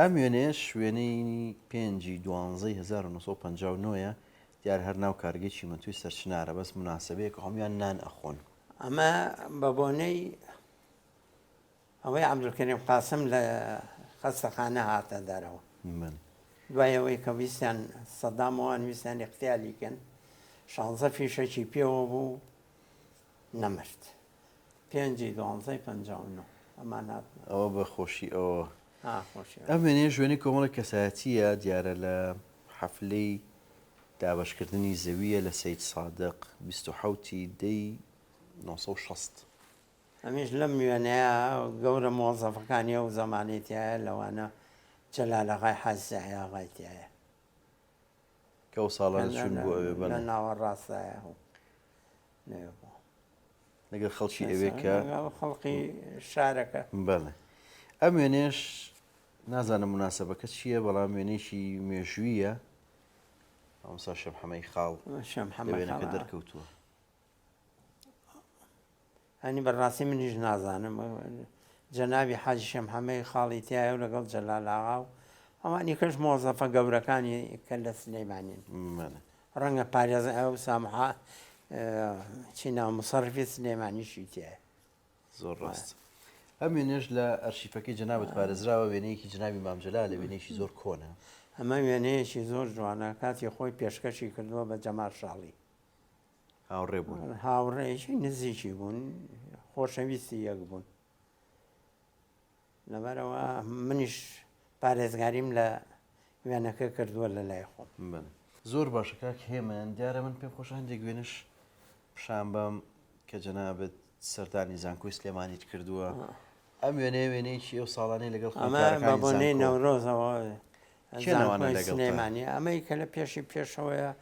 ئەم وێنەیەش وێنەی پێنجی دوانزەی 1959 ە دیار هەر ناو کارگەی چیمەنتۆی سەرچنارە بەس مناسەبەیە کە هەموویان نان ئەخۆن. ئەمە بە بۆنەی ئەوەی عەبدولکەریم قاسم لە خەستەخانە هاتە دەرەوە. دوای ئەوەی کە ویستیان سەدام وان ویستیان ئیغتیالی کەن شانزە فیشەکی پێوە بوو نەمرد. پێنجی دوانزەی 59 ئەمان هاتن. ئەوە بە خۆشی ئەوە. ئەم وێنەیەش وێنەی کۆمەڵێک کەسایەتییە دیارە لە حەفلەی دابەشکردنی زەوییە لە سەید سادق 27 ی دەی 960. ئەمیش لەم وێنەیە گەورە مۆزەفەکانی ئەو زەمانەی تیایە لەوانە جەلال ئاغای حاجی سەعی ئاغای تیایە. کە ئەو ساڵانە چوون بۆ ئەوێ بەڵێ. لە ناوەڕاستایە و لەوێ بووە. لەگەڵ خەڵکی ئەوێ کە. لەگەڵ خەڵکی شارەکە. بەڵێ. ئەم وێنەیەش نازانم موناسەبەکە چییە بەڵام وێنەیەکی مێژوویە. مامۆستا شێمحەمەی خاڵ لە وێنەکە دەرکەوتووە. ئەنی بەڕاستی منیش نازانم جەنابی حاجی شێمحەمەی خاڵی تایە و لەگەڵ جەلال ئاغا و ئەوانی کەش مۆزەفە گەورەکانی کە لە سلەیمانین ڕەنگە پارێز ئەو سامحا چینا مسەرفی سلێمانیشی تایە زۆر ڕاست ئەم وێنەش لە ئەرشیفەکەی جەنابت پارێزراوە وێنەیەکی جەنابی مام جەلالە وێنەیەکی زۆر کۆنە ئەمە وێنەیەکی زۆر جوانە کاتی خۆی پێشکەشی کردووە بە جەمال شاڵی هاوڕێ بوون. هاوڕێیەکی نزیکی بوون، خۆشەویستی یەک بوون. لەبەرئەوە منیش پارێزگاریم لە وێنەکە کردووە لە لای خۆم. بەڵێ زۆر باشە کاک هێمن، دیارە من پێم خۆشە هەندێک وێنەش پیشان بەم کە جەنابت سەردانی زانکۆی سلێمانیت کردووە. ئەم وێنەیە وێنەیەکی ئەو ساڵانەی لەگەڵ ئەمە بە خوێندکارەکانی بۆنەی زانکۆ. نەورۆزەوە کێن ئەوانە زانکۆی لەگەڵتان؟ سلێمانی ئەمەی کە لە پێشی پێشەوەیە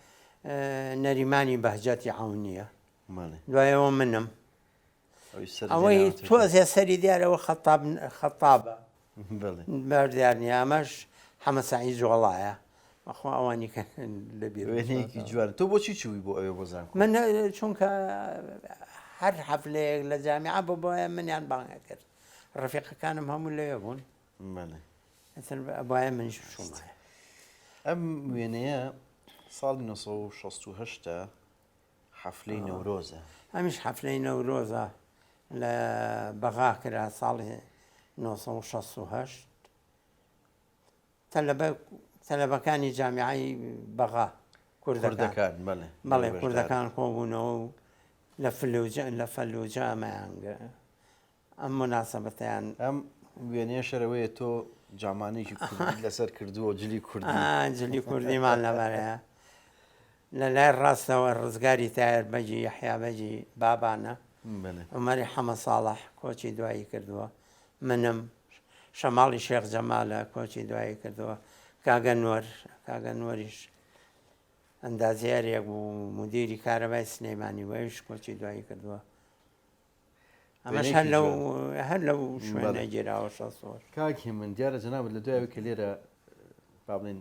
نەریمانی بەهجەتی عەونییە بەڵێ. دوای ئەوە منم ئەوی سەر ئەوەی دێناوەتە تۆزێ سەری دیارەوە خەتاب خەتابە بەڵێ. بەر دیار نییە ئەمەش حەمە سەعید جۆڵایە بەخوا ئەوانی کە لەبیر وێنەیەکی جوان تۆ بۆچی چووی بۆ ئەوێ بۆ زانکۆ؟ من چونکە هەر حەفلەیەک لە جامیعە بۆ بۆیە منیان بانگ ئەکرد ڕەفیقەکانم هەموو لەوێ بوون بەڵێ. ئیتر ئەبوایە منیش بچوومایە. ئەم وێنەیە ساڵی 1968 حەفلەی نەورۆزە. ئەمیش حەفلەی نەورۆزە لە بەغا کرا ساڵی 1968 تەلەبە تەلەبەکانی جامیعەی بەغا کوردەکان بەڵێ بەڵێ کوردەکان کۆبوونەوە و لە فلوجە لە فەلوجە ئەمەیان ئەم موناسەبەتەیان. ئەم وێنەیە شەرەوەیە تۆ جامانەیەکی کوردیت لەسەر کردووە جلی کوردی. جلی کوردیمان لەبەرەیە. لە لای ڕاستەوە ڕزگاری تایەر بەگی یەحیا بەگی بابانە. عومەری حەمە ساڵح کۆچی دوایی کردووە. منم. شەماڵی شێخ جەمالە کۆچی دوایی کردووە. کاگە نوەر کاگە نوەریش ئەندازیارێک بوو مدیری کارەبای سلێمانی بوو ئەویش کۆچی دوایی کردووە. ئەمەش هەر لەو هەر لەو شوێنە گیراوە شەسۆر. کاک هێمن دیارە جەنابت لە دوای ئەوەی کە لێرە با بڵێین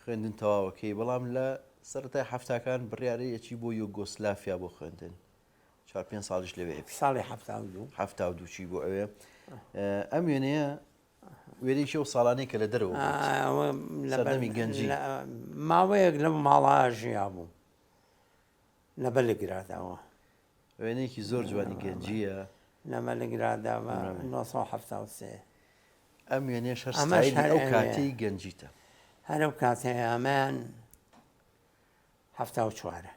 خوێندن تەواوەکەی بەڵام لە سەرەتای حەفتاکان بڕیارەی ئەچی بۆ یۆگۆسلافیا بۆ خوێندن چوار پێنج ساڵیش لەوێ ئەبی ساڵی 72 72 چی بۆ ئەوێ ئەم وێنەیە. وێنەیەکی ئەو ساڵانەی کە لە دەرەوە بوویت. ئەوە لە بەر سەردەمی گەنجی. لە ماوەیەک لەو ماڵە ژیابووم لە بەلگرادەوە. وێنەیەکی زۆر جوانی گەنجییە. لە بەلگرادەوە 973. ئەم وێنەیەش هەر ئەمەش ستایلی هەر ئەو ئەوێ. کاتەی گەنجیتە. هەر ئەو کاتەیە ئەمەیان 74ە.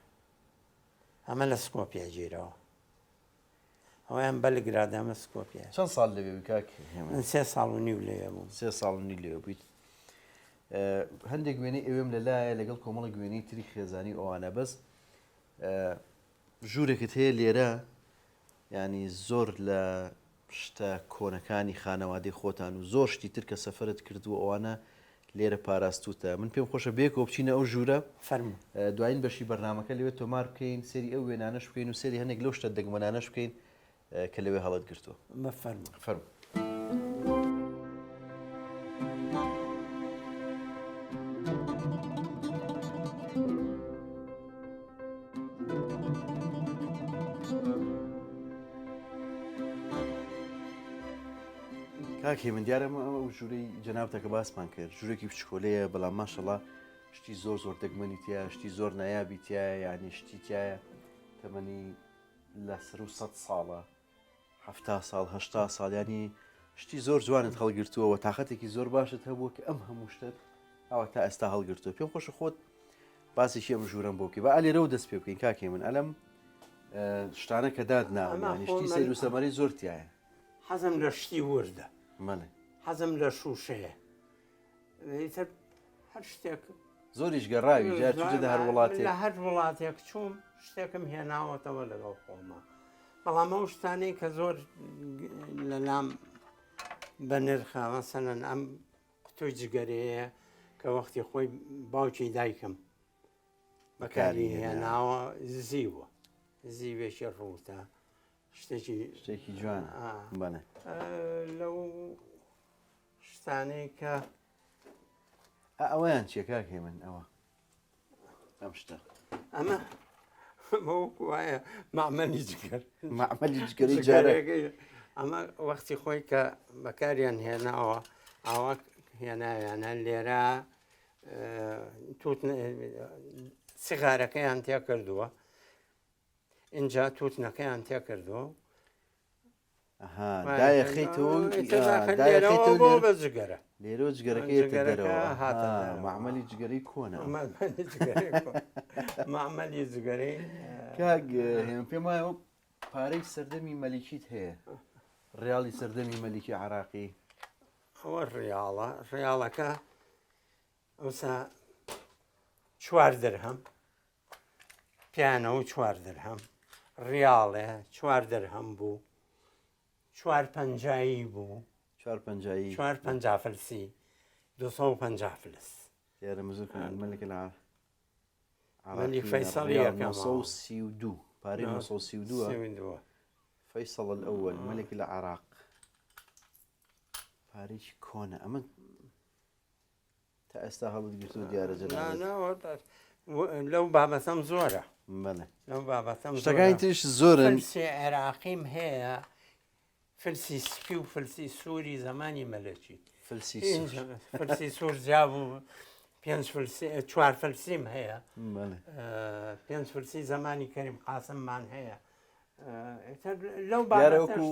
ئەمە لە سکۆپیا گیرەوە. ئەویان بەلگراد ئەمە سکۆپیا. چەند ساڵ لەوێ بووی کاک هێمن؟ من سێ ساڵ و نیو لەوێ بووم. سێ ساڵ و نیو لەوێ بوویت. هەندێک وێنەی ئەوێم لەلایە لەگەڵ کۆمەڵێک وێنەی تری خێزانی و ئەوانە بەس ژوورێکت هەیە لێرە ینی زۆر لە شتە کۆنەکانی خانەوادەی خۆتان و زۆر شتی تر کە سەفەرت کردووە ئەوانە لێرە پاراستووتە من پێم خۆشە بەیەکەوە بچینە ئەو ژوورە فەرموو. دوایین بەشی بەرنامەکە لەوێ تۆمار بکەین سەیری ئەو وێنانەش بکەین و سەیری هەندێک لەو شتە دەگمەنانەش بکەین کە لەوێ هەڵت گرتووە. بفەرموو. فەرموو. کاک هێمن دیارە ئەمە ئەو ژوورەی جەنابتە کە باسمان کرد ژوورێکی بچکۆلەیە بەڵام ماشەڵا شتی زۆر زۆر دەگمەنی تیا شتی زۆر نایابی تایە یعنی شتی تایە تەمەنی لە سەر و سە ساڵە ه ساڵ هه ساڵ ینی شتی زۆر جوانت هەڵگرتووەوە تااقەتێکی زۆر باشت هەبووە کە ئەم هەموو شتت ئەوە تا ئێستا هەڵگرتووە پێم خۆشە خۆت باسێکی ئەم ژوورەم بۆ بکەی با ئەلێرەوە دەست پێ بکەین کاک هێمن ئەلەم شتانە کە داد ناون ئەمە یانی خۆ شتی من سەیر و سەمەرەی زۆر تایە حەزم لە شتی وردە بەڵێ حەزم لە شووشەیە ئیتر هەر شتێک زۆریش گەڕاوی جار چوویتە هەر وڵاتێک لە هەر وڵاتێک چووم شتێکم هێناوەتەوە لەگەڵ خۆما بەڵام ئەو شتانەی کە زۆر لە لام بە نرخە مەسەلەن ئەم قوتوی جگەرەیە کە وەختی خۆی باوکی دایکم بەکاری هێناوە زیوە زیوێکی ڕووتە شتێکی شتێکی جوان بەڵێ لەو شتانەی کە ئەوەیان چیە کاک هێمن ئەوە ئەم شتە ئەمە وایە مەعمەلی جگەر مەعمەلی جگەری جارەکەی ئەمە وەختی خۆی کە بەکاریان هێناوە ئاوا هێناویانە لێرە سیغارەکەیان تێ کردووە اینجا تووتنەکەیان تێ کردووە دایەخەیتەوە جگەرە لێرەوە جگەرەکەی دەرەوە هاتە معمەلی جگەرەی کۆنە معمەلی جگەرەی کاک هێمن پێم وایە پارەی سەردەمی مەلیکیت هەیە ڕیاڵی سەردەمی مەلیکی عراقی ئەوە ڕیاڵە ڕیاڵەکە ئەوسا چوار درهەم پیانەوە چوار درهەم ڕیاڵێ چوار درهەم بوو چوار پەنجایی بوو چوار پەنجایی چوار پەنجا فلسی دو سەد و پەنجا فلس دیارە مزور کە مەلک العراقی مەلیک فەیسەڵ ڕیاڵ یەکەمەوە. 932 پارەی 932 32. فەیسەڵ الأول مەلک العراق پارێکی کۆنە ئەمە تا ئێستا هەڵت گرتووە دیارە جەنابت. نا نا لەو بابەتەم زۆرە. بەڵێ. لەو بابەتەم زۆرە. شتەکانی تریش زۆرن. فلسی عێراقیم هەیە فلسی سپی و فلسی سووری زەمانی مەلەکی. فلسی سوور. فلسی سوور جیا بوو پێنج فلسی چوار فلسیم هەیە. بەڵێ. پێنج فلسی زەمانی کەریم قاسممان هەیە. لەو دیارە وەکو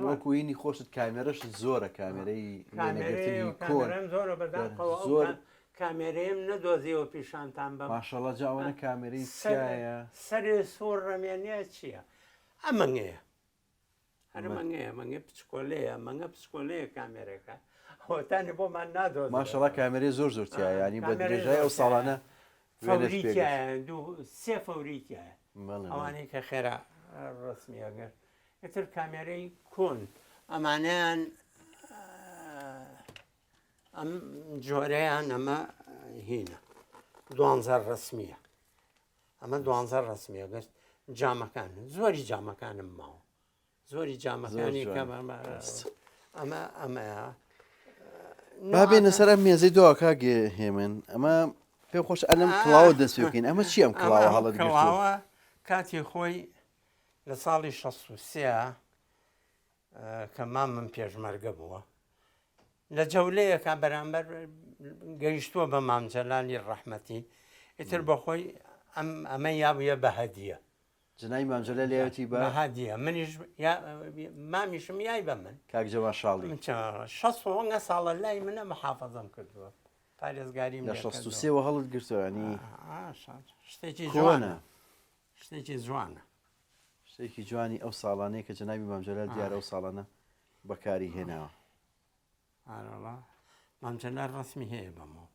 وەکو هینی خۆشت کامێرەشت زۆرە کامێرەی وێنەگرتنی کۆن زۆرە بەداخەوە زۆر کامێرەیەم نەدۆزیەوە پیشانتان بەم ماشەڵا جا ئەوەنە کامێرەی تیایە سەرێ سوور ڕەمێنێ چییە ئەمەنگەیە هەر مەنگەیە مەنگە پچکۆلەیە مەنگە پچکۆلەیە کامێرەکە هۆتانی بۆمان نادۆز ماشەڵا کامێرەی زۆر زۆر تیایە ینی بە درێژای ئەو ساڵانە فەوری تیایە دوو سێ فەوری تیایە ئەوانەی کە خێرا ڕسمی ئەگەر ئیتر کامێرەی کۆن ئەمانەیان ئەم جۆرەیان ئەمە هینە دوانزە ڕسمیە ئەمە دوانزە ڕسمیە گەشت جامەکان زۆری جامەکانم ماوە زۆری جامەکانی کە ئەمە ئەمەیە با بێنە سەر ئەم مێزەی دوا کاک هێمن ئەمە پێم خۆش ئەلم کڵاوە دەست پێ بکەین ئەمە چی ئەم کڵاوە هەڵت کڵاوە کاتی خۆی لە ساڵی 63 کە مامم پێشمەرگە بووە. لە جەولەیەکا بەرامبەر گەیشتووە بە مام جەلالی ڕەحمەتی ئیتر بەخۆی ئەم ئەمە یابوویە بە هەدیە. جەنابی مام جەلال یاوێتی بە. بە هەدیە منیش یا مامیشم یای بە من. کاک جەوان شاڵی. من شەست و ەنگە ساڵە لای منە محافەزەم کردووە پارێزگاریم لە 63 وە هەڵت گرتووە ینی شتێکی جوانە شتێکی جوانە. شتێکی جوانی ئەو ساڵانەیە کە جەنابی مام جەلال دیارە ئەو ساڵانە بەکاری هێناوە. ئارەڵا مام جەلال ڕەسمی هەیە بەمەوە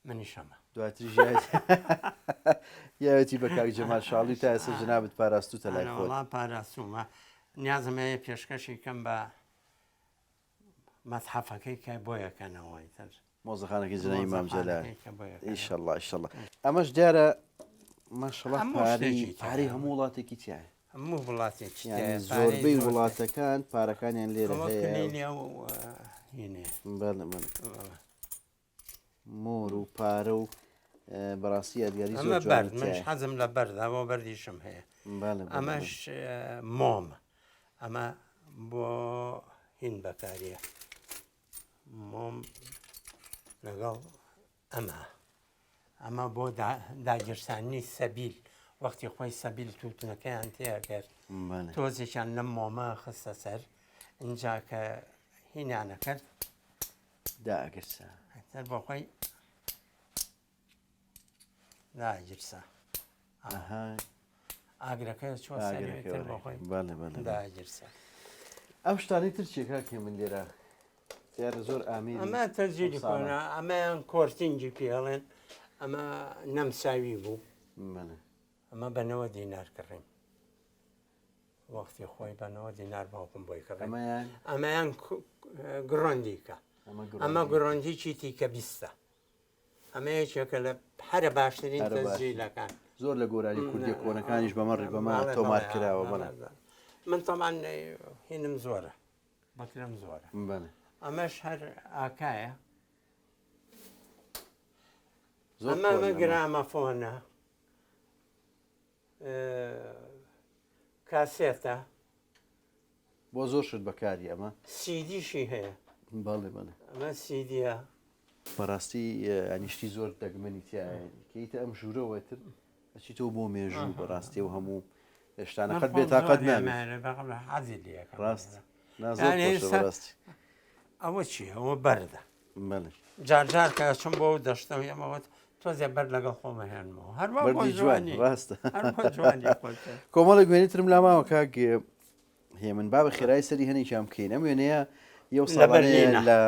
منیش هەمە. دواتریش یاوێتی بە کاک جەمال شاڵی تا ئێستا جەنابت پاراستووتە لای خۆت. ئارەوەڵا پاراستوومە نیازم هەیە پێشکەشی کەم بە مەتحەفەکەی کە بۆ یەکەنەوە ئیتر. مۆزەخانەکەی جەنابی مام جەلال مۆزەخانەکەی کە بۆ یەکەنەوە. ئیشەڵا ئیشەڵا ئەمەش دیارە ماشەڵا هەموو پارەی شتێکی تیایە. پارەی هەموو وڵاتێکی تیایە. هەموو وڵاتێکی یانی تیایە پارەی زۆربەی زۆر تیایە. وڵاتەکان پارەکانیان لێرە ئەوە هەیە. کلیلی ئەو هینەیە. بەڵێ بەڵێ. مۆر و پارە و بەڕاستی یادگاری زۆر ئەمە جوانی بەرد منش تیایە. حەزم لە بەردە بۆ بەردیشم هەیە. بەڵێ بەڵێ ئەمەش بەڵێ. مۆمە ئەمە بۆ هین بەکاریە مۆم لەگەڵ ئەمە ئەمە بۆ داگیرسانی سەبیل وەختی خۆی سەبیل تووتنەکەیان تێکرد تۆزێکیان لەم مۆمە خستە سەر اینجا کە هینانە کرد داگرسا سەر بۆ خۆی داگیرسا ئاگرەکە چۆ سەر بۆ خۆی داگیرسا ئەم شتانەی تر چیە کاک هێمن لێرە دیارە زۆر ئامێری ئەمە تەزیری ئەو ساڵە. کۆنە ئەمەیان کۆرتینگی پێڵێن ئەمە نەمساوی بوو بەڵێ. ئەمە بە 90 دینار کڕیم وەختی خۆی بە 90 دینار باوکم بۆی کڕیم ئەمەیان ئەمەیان گڕۆندیکە ئەمە ئەمە گڕۆندیکە. گڕۆندیکی تیکە بیستە ئەمە یەکێکە لە هەرە باشترین هەرە باشترین. تەسجیلەکان. زۆر لە گۆرانی کوردیە کۆنەکانیش بەمە ڕی بەمە بەڵێ، تۆمار بەڵێ، کراوە بەڵێ، بەڵێ. بەڵێ. من تەبعەن هینم زۆرە بەکرم زۆرە. بەڵێ. ئەمەش هەر ئاکایە. زۆر ئەمە کۆنە ئەمە ئەمە. گرامەفۆنە. کاسێتە. بۆ زۆر شت بەکاری ئەمە. سیدیشی هەیە. بەڵێ بەڵێ. ئەمە سیدیە. بەڕاستی ینی شتی زۆر دەگمەنی تایە کەیتە ئەم ژوورەوە تر ئەچیتەوە بۆ مێژوو بەڕاستی و هەموو شتانە قەت بێتاقەت نابێت. حەزی لێ ڕاست نا زۆر خۆشە بەڕاستی. ئەوە چییە ئەوە بەردە. بەڵێ. جار جار کە ئەچم بۆ ئەو دەشتەوە ئەمەوەت تۆزێ بەرد لەگەڵ خۆم ئەهێنمەوە هەر وا بۆ بەردی جوان جوانی ڕاستە. هەر بۆ جوانی خۆت. کۆمەڵێک وێنەی ترم لا ماوە کاک هێمن با بە خێرایی سەری هەنێکیان بکەین ئەم وێنەیە یەو لە ساڵانەیە بەرلینە. لە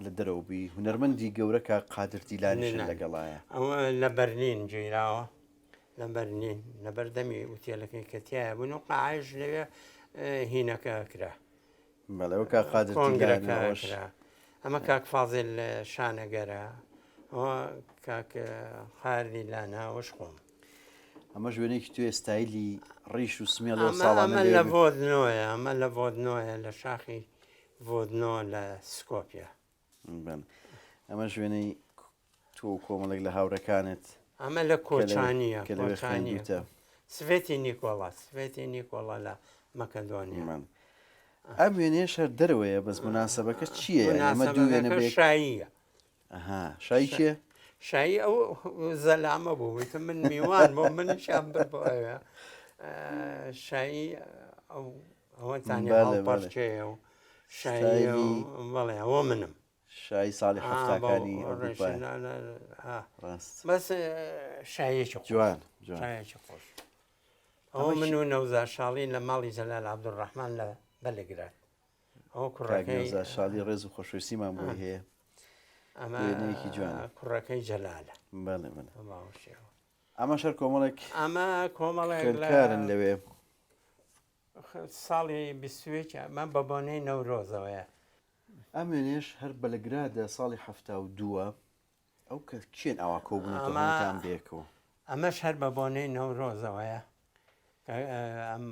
لە دەرەوە بی هونەرمەندی گەورە کاک قادر دیلانیشت نە. لەگەڵایە. ئەوە لە بەرلین گیراوە لە بەرلین لەبەر دەمی ئوتێلەکەی کە تیایە بوون و قاعەش لەوێ هینەکە کرا. بەڵێ ئەوە کاک قادر دیلانە کۆنگرەکە ئەوەش. کرا. ئەمە کاک فازیل شانەگەرە ئەوە کاک قادر دیلانە ئەوەش خۆم. ئەمەش وێنەیەکی توێ ستایلی ڕیش و سمێڵ ئەو ئەمە ساڵانە ئەمە لەوێ لە بوو. ڤۆدنۆیە ئەمە لە ڤۆدنۆیە لە شاخی ڤۆدنۆ لە سکۆپیا. بەڵێ ئەمەش وێنەی تۆ و کۆمەڵێک لە هاوڕێکانت ئەمە لە کە لەوێ کۆچانیە کە لەوێ کۆچانیە خوێندووتە. سڤێتی نیکۆڵا سڤێتی نیکۆڵا لە مەکەدۆنیا. بەڵێ. ئەم وێنەیەش هەر دەرەوەیە بەس موناسەبەکە چییە یانی ئەمە دوو وێنە موناسەبەکە بەیەک شاییە. ئەها شایی کێ؟ شایی ئەو زەلامە بوو وتم من میوان بۆ منیشیان برد بۆ ئەوێ شایی ئەو ئەوەتانی بەڵێ بەڵێ هەڵپەڕکێیە و شایی و ستایلی بەڵێ ئەوە منم. شایی ساڵی ئا بەو حەفتاکانی ڕێشە ئەوروپایە. نا نا ئا ڕاست. بەس شاییەکی خۆش جوان جوان. شایەکی خۆش. ئەوە ئەمە من چی؟ و نەوزاد شاڵی لە ماڵی جەلال عەبدولڕەحمان لە بەلگراد. ئەوە کاک کوڕەکەی نەوزاد شاڵی ڕێز و خۆشەویستیمان بۆی هەیە. ئەمە وێنەیەکی جوانە. کوڕەکەی جەلالە. بەڵێ بەڵێ. بە باوەشیەوە. ئەمەش هەر کۆمەڵێک ئەمە کۆمەڵێک لە خوێندکارن لەوێ. ساڵی 21 ئەمە بە بۆنەی نەورۆزەوەیە. ئەم وێنەیەش هەر بەلگرادە ساڵی 72ە. ئەو کە کێن ئاوا کۆبوونەتەوە ئەمە هەمووتان بەیەکەوە؟ ئەمەش هەر بە بۆنەی نەورۆزەوەیە کە ئەم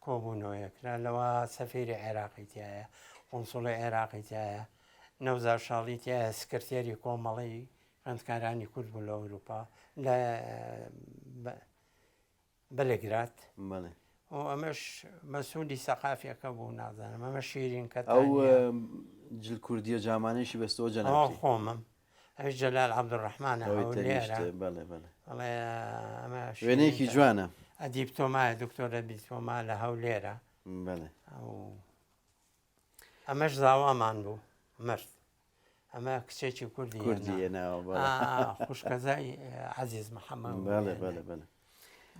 کۆبوونەوەیە کرا لەوە سەفیری عێراقی تایە قونسوڵی عێراقی تایە نەوزاد شاڵی تایە سکرتێری کۆمەڵەی خوێندکارانی کورد بوو لە ئەوروپا لە بەلگراد بەڵێ. و ئەمەش مەسوولی سەقافیەکە بوو نازانم ئەمە شیرین کە ئەو جل کوردیە جامانەیشی بەستەوە جەنابتی خۆمم ئەویش جەلال عەبدولڕەحمانە هەولێرە بەڵێ بەڵێ ئەڵێ ئەمە وێنەیەکی جوانە ئەدیب تۆمایە دکتۆر ئەدیب تۆما لە هەولێرە بەڵێ ئەمەش زاوامان بوو مرد ئەمە کچێکی کوردی کوردی هێناوە خوشکەزای عەزیز محەممەد بەڵێ بەڵێ بەڵێ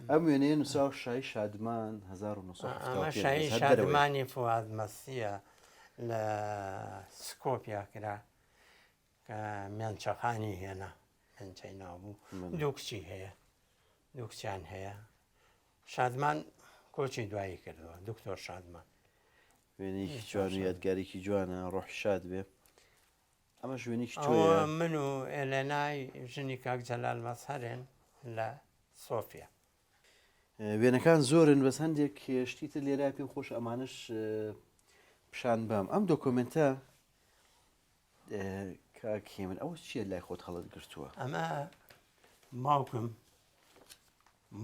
ئەم وێنەیە نووسراوە شای شادمان 1975 ئەمە شایی شادمانی فواد مەسیە لە سکۆپیا کرا کە مێنچەخانی هێنا مێنچەی ناوبوو دوو کچی هەیە دوو کچیان هەیە شادمان کۆچی دوایی کردووە دکتۆر شادمان وێنەیەکی جوان و یادگارێکی جوانە ڕۆح شاد بێ ئەمە وێنێکی تۆیە من و ئێلێنای ژنی کاک جەلال مەزهەرێن لە سۆفیا. وێنەکان زۆرن بەس هەندێک شتی تر لێرە پێم خۆش ئەمانش پیشان بام ئەم دۆکۆمنتە کاک هێمن ئەوە چییە لای خۆت هەڵت گرتووە؟ ئەمە باوکم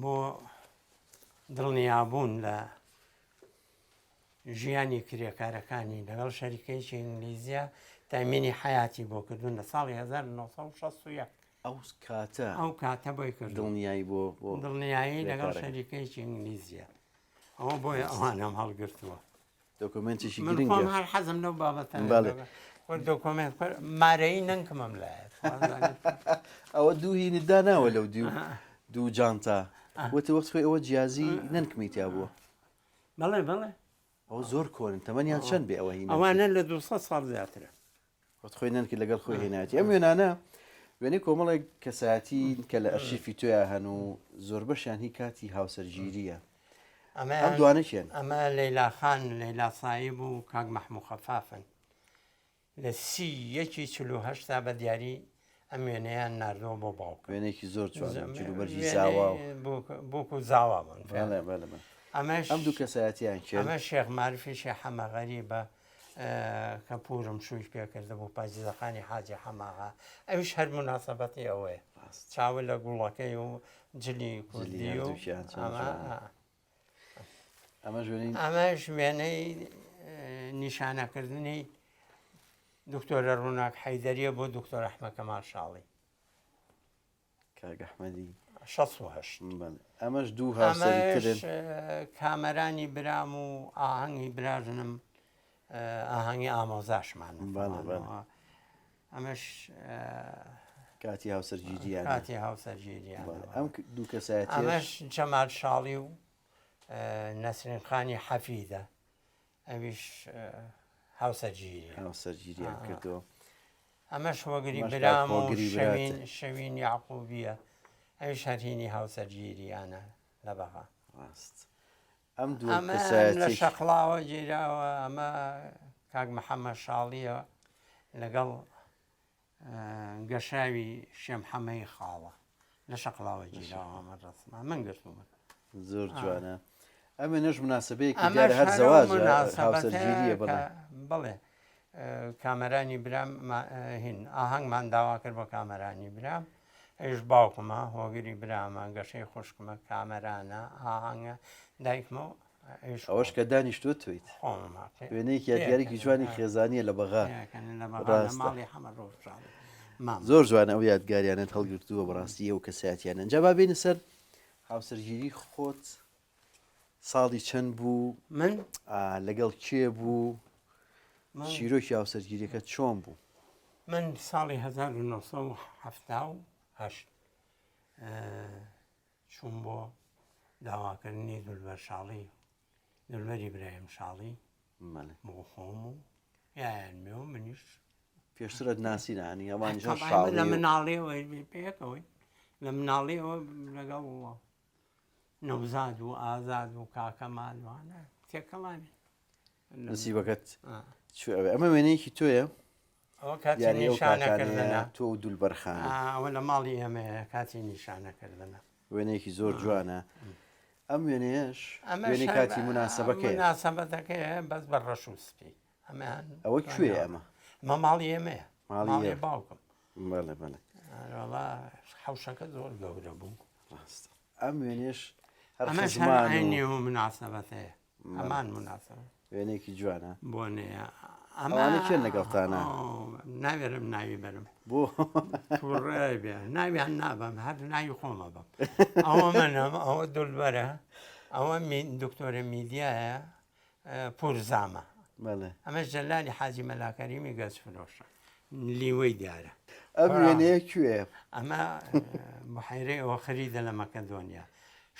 بۆ دڵنیابوون لە ژیانی کرێکارەکانی لەگەڵ شەریکەیەکی ئینگلیزیە تەئمینی حەیاتی بۆ کردوون لە ساڵی 1961. ئەو کاتە ئەو کاتە بۆی کردوون. دڵنیایی بۆ بۆ دڵنیایی لەگەڵ کرێکارەکان. شەریکەیەکی ئینگلیزیە. ئەوە بۆیە ئەوانەم هەڵگرتووە. دۆکۆمێنتێکی من گرنگە. خۆم هەر حەزم لەو بابەتە بەڵێ. خۆ دۆکۆمێنت خۆ مارەیی نەنکمم لایە. ئەوە دوو هینت داناوە لەو دیو دوو جانتا. وتت وەخت خۆی ئەوە جیازی نەنکمی تیا بووە. بەڵێ بەڵێ. ئەوە زۆر کۆنن تەمەنیان چەند بێ ئەوە هی ئەوانە لە 200 ساڵ زیاترە. وەت خۆی نەنکی لەگەڵ خۆی هێنایەتی ئەم وێنانە وێنەی کۆمەڵێک کەسایەتی کە لە ئەرشیفی تۆیا هەن و زۆربەشیان هی کاتی هاوسەرگیریە ئەمە ئەم دوانە کێن؟ ئەمە لەیلا خان لەیلا سایب و کاک مەحموو خەفافن لە سی یەکی 48 تا بە دیاری ئەم وێنەیان ناردووە بۆ باوکم. وێنەیەکی زۆر جوانە جلوبەرگی زاوا و بووک و زاوا بوون. بەڵێ بەڵێ بەڵێ. ئەمەش ئەم دوو کەسایەتیان کێن؟ ئەمە شێخ مارفی شێخ حەمە غەریبە کە پوورم شووی پێ کردبوو پایزەخانی حاجی حەماغا ئەویش هەر موناسەبەتی ئەوەیە چاوە لە گوڵەکەی و جلی کوردی و ئەمەش وێنەی ئەمەش وێنەی نیشانەکردنی دکتۆرە ڕووناک حەیدەریە بۆ دکتۆر ئەحمە کەمال شاڵی کاک ئەحمەدی 68 بەڵێ ئەمەش دوو هاوسەری ترن ئەمەش کامەرانی برام و ئاهەنگی براژنم ئاهەنگی ئامۆزاشمان بەڵێ، بەڵێ. ئەمەش کاتی هاوسەرگیریان کاتی هاوسەرگیریان ئەم دوو کەسایەتیەش ئەمەش جەمال شاڵی و نەسرین خانی حەفیدە ئەویش هاوسەرگیری هاوسەرگیریان کردووە ئەمەش هۆگری ئەمەش برام و هۆگری براتە. شەوین شەوین یعقوبیە ئەویش هەرهینی هاوسەرگیریانە لە بەغا ڕاست ئەم دوو ئەمە لە کەسایەتیەکی شەقڵاوە گیراوە ئەمە کاک محەممەد شاڵیە لەگەڵ گەشاوی شێ محەمەی خاڵە لە شەقڵاوە گیراوە ئەمە ڕەسمە من گرتوومە زۆر جوانە ئەم وێنەش مناسبەیەکی ئەمەش دیارە هەر هەر ئەو زەواجە مناسبەتەیە هاوسەرگیریە کە بەڵێ بەڵێ کامەرانی برام هین ئاهەنگمان داوا کرد بۆ کامەرانی برام ئەویش باوکمە هۆگری برامە گەشەی خوشکمە کامەرانە ئاهەنگە دایکمە و ئەویش ئەوەش کە دانیشتووە تۆیت خۆمم هەقێ وێنەیەکی یادگارێکی جوانی خێزانیە لە بەغا پێکەنە لە بەغا لە ڕاستە. ماڵی حەمە ڕۆژاڵی مام زۆر جوانە ئەو یادگاریانەت هەڵگرتووە بەڕاستی ئەو کەسایەتیانە جا با بێینە سەر هاوسەرگیری خۆت ساڵی چەند بوو من لەگەڵ کێ بوو من چیرۆکی هاوسەرگیریەکە چۆن بوو؟ من ساڵی 1970 چووم بۆ داواکردنی دولبەر شاڵی دولبەری برایم شاڵی بەڵێ. بۆ خۆم و یایان مێ و منیش پێشترت ناسینە هەنی ئەوانیش هەر طبعاً شاڵی لە و- مناڵیەوە پێکەوەی لە مناڵیەوە لەگەڵ نەوزاد و ئازاد و کاکەمال وانە تێکەڵاوین نسیبەکەت چوو ئەوێ ئەمە وێنەیەکی تۆیە ئەوە کاتی دیارە ئەو نیشانەکردنە کاتانەیە تۆ و دولبەرخانە ئەوە لە ماڵی ئێمەیە کاتی نیشانەکردنە وێنەیەکی زۆر جوانە ئەم وێنەیەش ئەمەش وێنەی هەر کاتی موناسەبەکەیە موناسەبەتەکەیە بەس بە ڕەش و سپی ئەمەیان ئەوە کوێیە ئەمە؟ ئەمە ماڵی ئێمەیە ماڵی ماڵی ئێوە. باوکم بەڵێ بەڵێ وەڵا حەوشەکە زۆر گەورە بوو ڕاستە ئەم وێنەیەش. هەر ئەمەش هەر خزمان و عەینی و مناسەبەتەیە هەمان مناسەبەت وێنەیەکی جوانە. بۆنەیە ئەمە ئەوانە کێن لەگەڵتانە؟ ناوێرم ناوی بەرم بۆ تووڕێ بێ ناویان نابەم هەر ناوی خۆمە بەم ئەوە منم ئەوە دولبەرە ئەوە دکتۆرە میدیایە پورزامە بەڵێ ئەمە جەلالی حاجی مەلاکەریمی گەچ فرۆشە لیوەی دیارە ئەم وێنەیە کوێ؟ ئەمە بحیرەی ئۆخریدە لە مەکەدۆنیا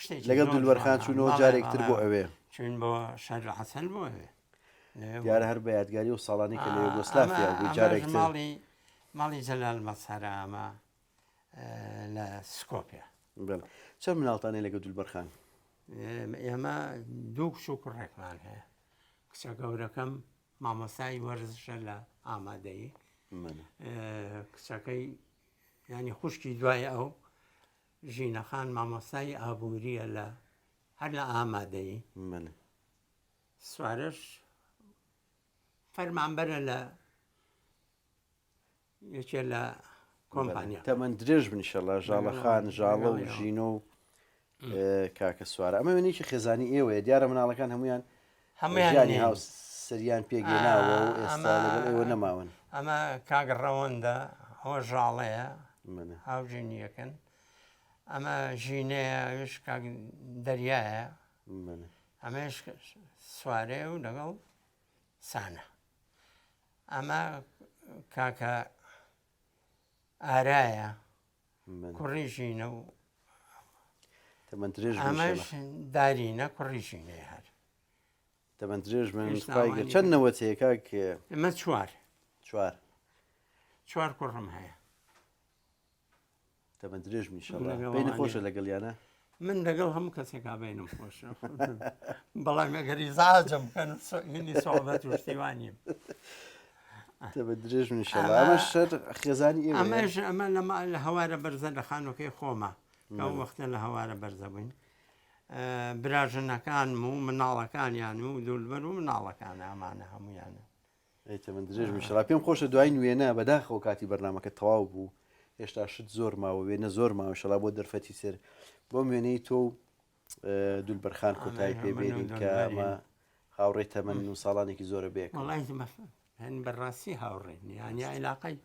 شتێکی لەگەڵ زۆر دولبەرخان جوانە. چوونەوە بەڵێ، جارێکتر بەڵێ. بۆ ئەوێ چوین بۆ شەر عەسەل بۆ ئەوێ لەوێ بوو. دیارە هەر بە یادگاری و ساڵانی کە لە ئەمە یۆگۆسلافیا بووی ئەمەش جارێکتر ماڵی ماڵی جەلال مەسەرە ئەمە لە سکۆپیا. بەڵێ چەند مناڵتان هەیە لەگەڵ دولبەرخان؟ ئێمە دوو کچ و کوڕێکمان هەیە کچە گەورەکەم مامۆستای وەرزشە لە ئامادەیی کچەکەی ینی خوشکی دوای ئەو ژینەخان مامۆستای ئابووریە لە هەر لە ئامادەیی سوارش فەرمانبەرە لە یەکێ لە کۆمپانیا. تەمەن درێژ بن ئیشەڵا ژاڵە خان ژاڵە و ژینۆ و کاکە سوارە ئەمە وێنەیەکی خێزانی ئێوەیە دیارە مناڵەکان هەمویان هەمویانی هاو سەریان پێگەناوە و ئێستا لەگەڵ ئێوە نەماون ئەمە کاک ڕەوەندە ئەوە ژاڵەیە هاوژینیەکەن ئەمە ژینەیە ئەوش کاک دەریایە ئەمەش سوارەیە و لەگەڵ سانە ئەمە کاکە ئارایە کوڕی ژینە و تەمەن درێژ ئەمەش دارینە کوڕی ژینەیە هەر تەمەن درێژ من خوای گەورە چەند نەوەت هەیە کاک ئەمە چوار چوار چوار کوڕم هەیە تەمەن درێژ بن ئیشەڵا بینە خۆشە لەگەڵیانە من لەگەڵ هەموو کەسێکا بینم خۆشە بەڵام ئەگەر ئیزعاجم بکەن هینی سۆبەت و شتیوانیم تەمەن درێژ بن ئیشەڵا ئەمە شەر خێزانی ئێوە ئەمەش ئەمە لە هەوارە بەرزە لە خانوەکەی خۆمە ئەو وەختە لە هەوارە بەرزە بووین براژنەکانم و مناڵەکانیان و دولبەر و مناڵەکان ئەمانە هەمویانە ئەی تەمەن درێژ بن ئیشەڵا پێم خۆشە دوایین وێنە بەداخەوە کاتی بەرنامەکە تەواو بوو هێشتا شت زۆر ماوە وێنە زۆر ماوە ئیشەڵا بۆ دەرفەتی تر بۆم وێنەی تۆ و دولبەرخان کۆتایی پێ بێنین کە ئەمە هاوڕێی تەمەن و ساڵانێکی زۆرە بێک هەن بەڕاستی هاوڕێن یانی عیلاقەی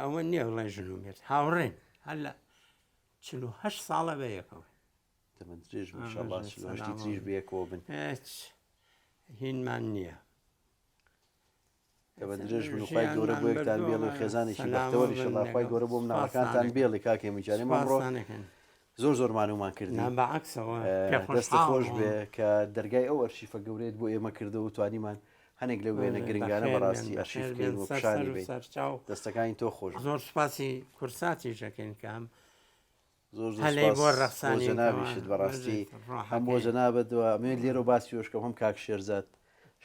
ئەوە نییە بڵێ ژن و مێرد هاوڕێن هەر لە 48 ساڵە بە یەکەوە تەمەن درێژ بن ئینشاڵڵا 48 تریش بەیەکەوە بن هیچ هینمان نییە تەمەن درێژ بن و خوای گەورە بۆ یەکتان بێڵێ و خێزانێکی بەختەوەر ئینشاڵڵا خوای گەورە بۆ مناڵەکانتان بێڵێ کاک هێمن گیان ئێمە ئەمڕۆ زۆر زۆر مانوومان کردی بەعکسەوە دەستت خۆش بێ کە دەرگای ئەو ئەرشیفە گەورەیەت بۆ ئێمە کردەوە و توانیمان هەنێک لەو وێنە گرنگانە بەڕاستی ئەرشیف بکەین و پیشانی بەین دەستەکانی تۆ خۆش زۆر سوپاسی کورساتیش دەکەین کە ئەم زۆر زۆر هەلەی سوپاس بۆ بۆ ڕەخسانی جەنابیشت بەڕاستی هەم بۆ جەنابت و ئەمەوێت لێرەوە باسی وەشکەم هەم کاک شێرزاد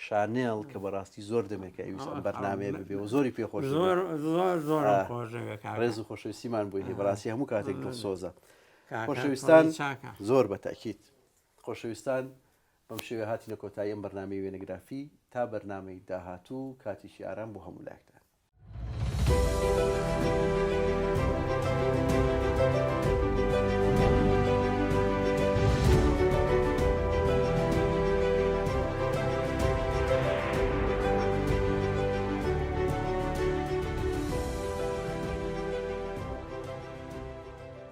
شانێڵ کە بەڕاستی زۆر دەمێکە ئەویست ئەم بەرنامەیە ببێ و زۆری پێ خۆش زۆر زۆر زۆر خۆشەوێ کاکە. ڕێز و خۆشەویستیمان بۆی هەیە بەڕاستی هەموو کاتێک دڵسۆزە کاکە خۆشەویستان کوڕی چاکە. زۆر بە تەئکید خۆشەویستان بەم شێوەیە هاتینە کۆتایی ئەم بەرنامەی وێنەگرافی تا بەرنامەی داهاتوو کاتێکی ئارام بۆ هەموو لایەکتان.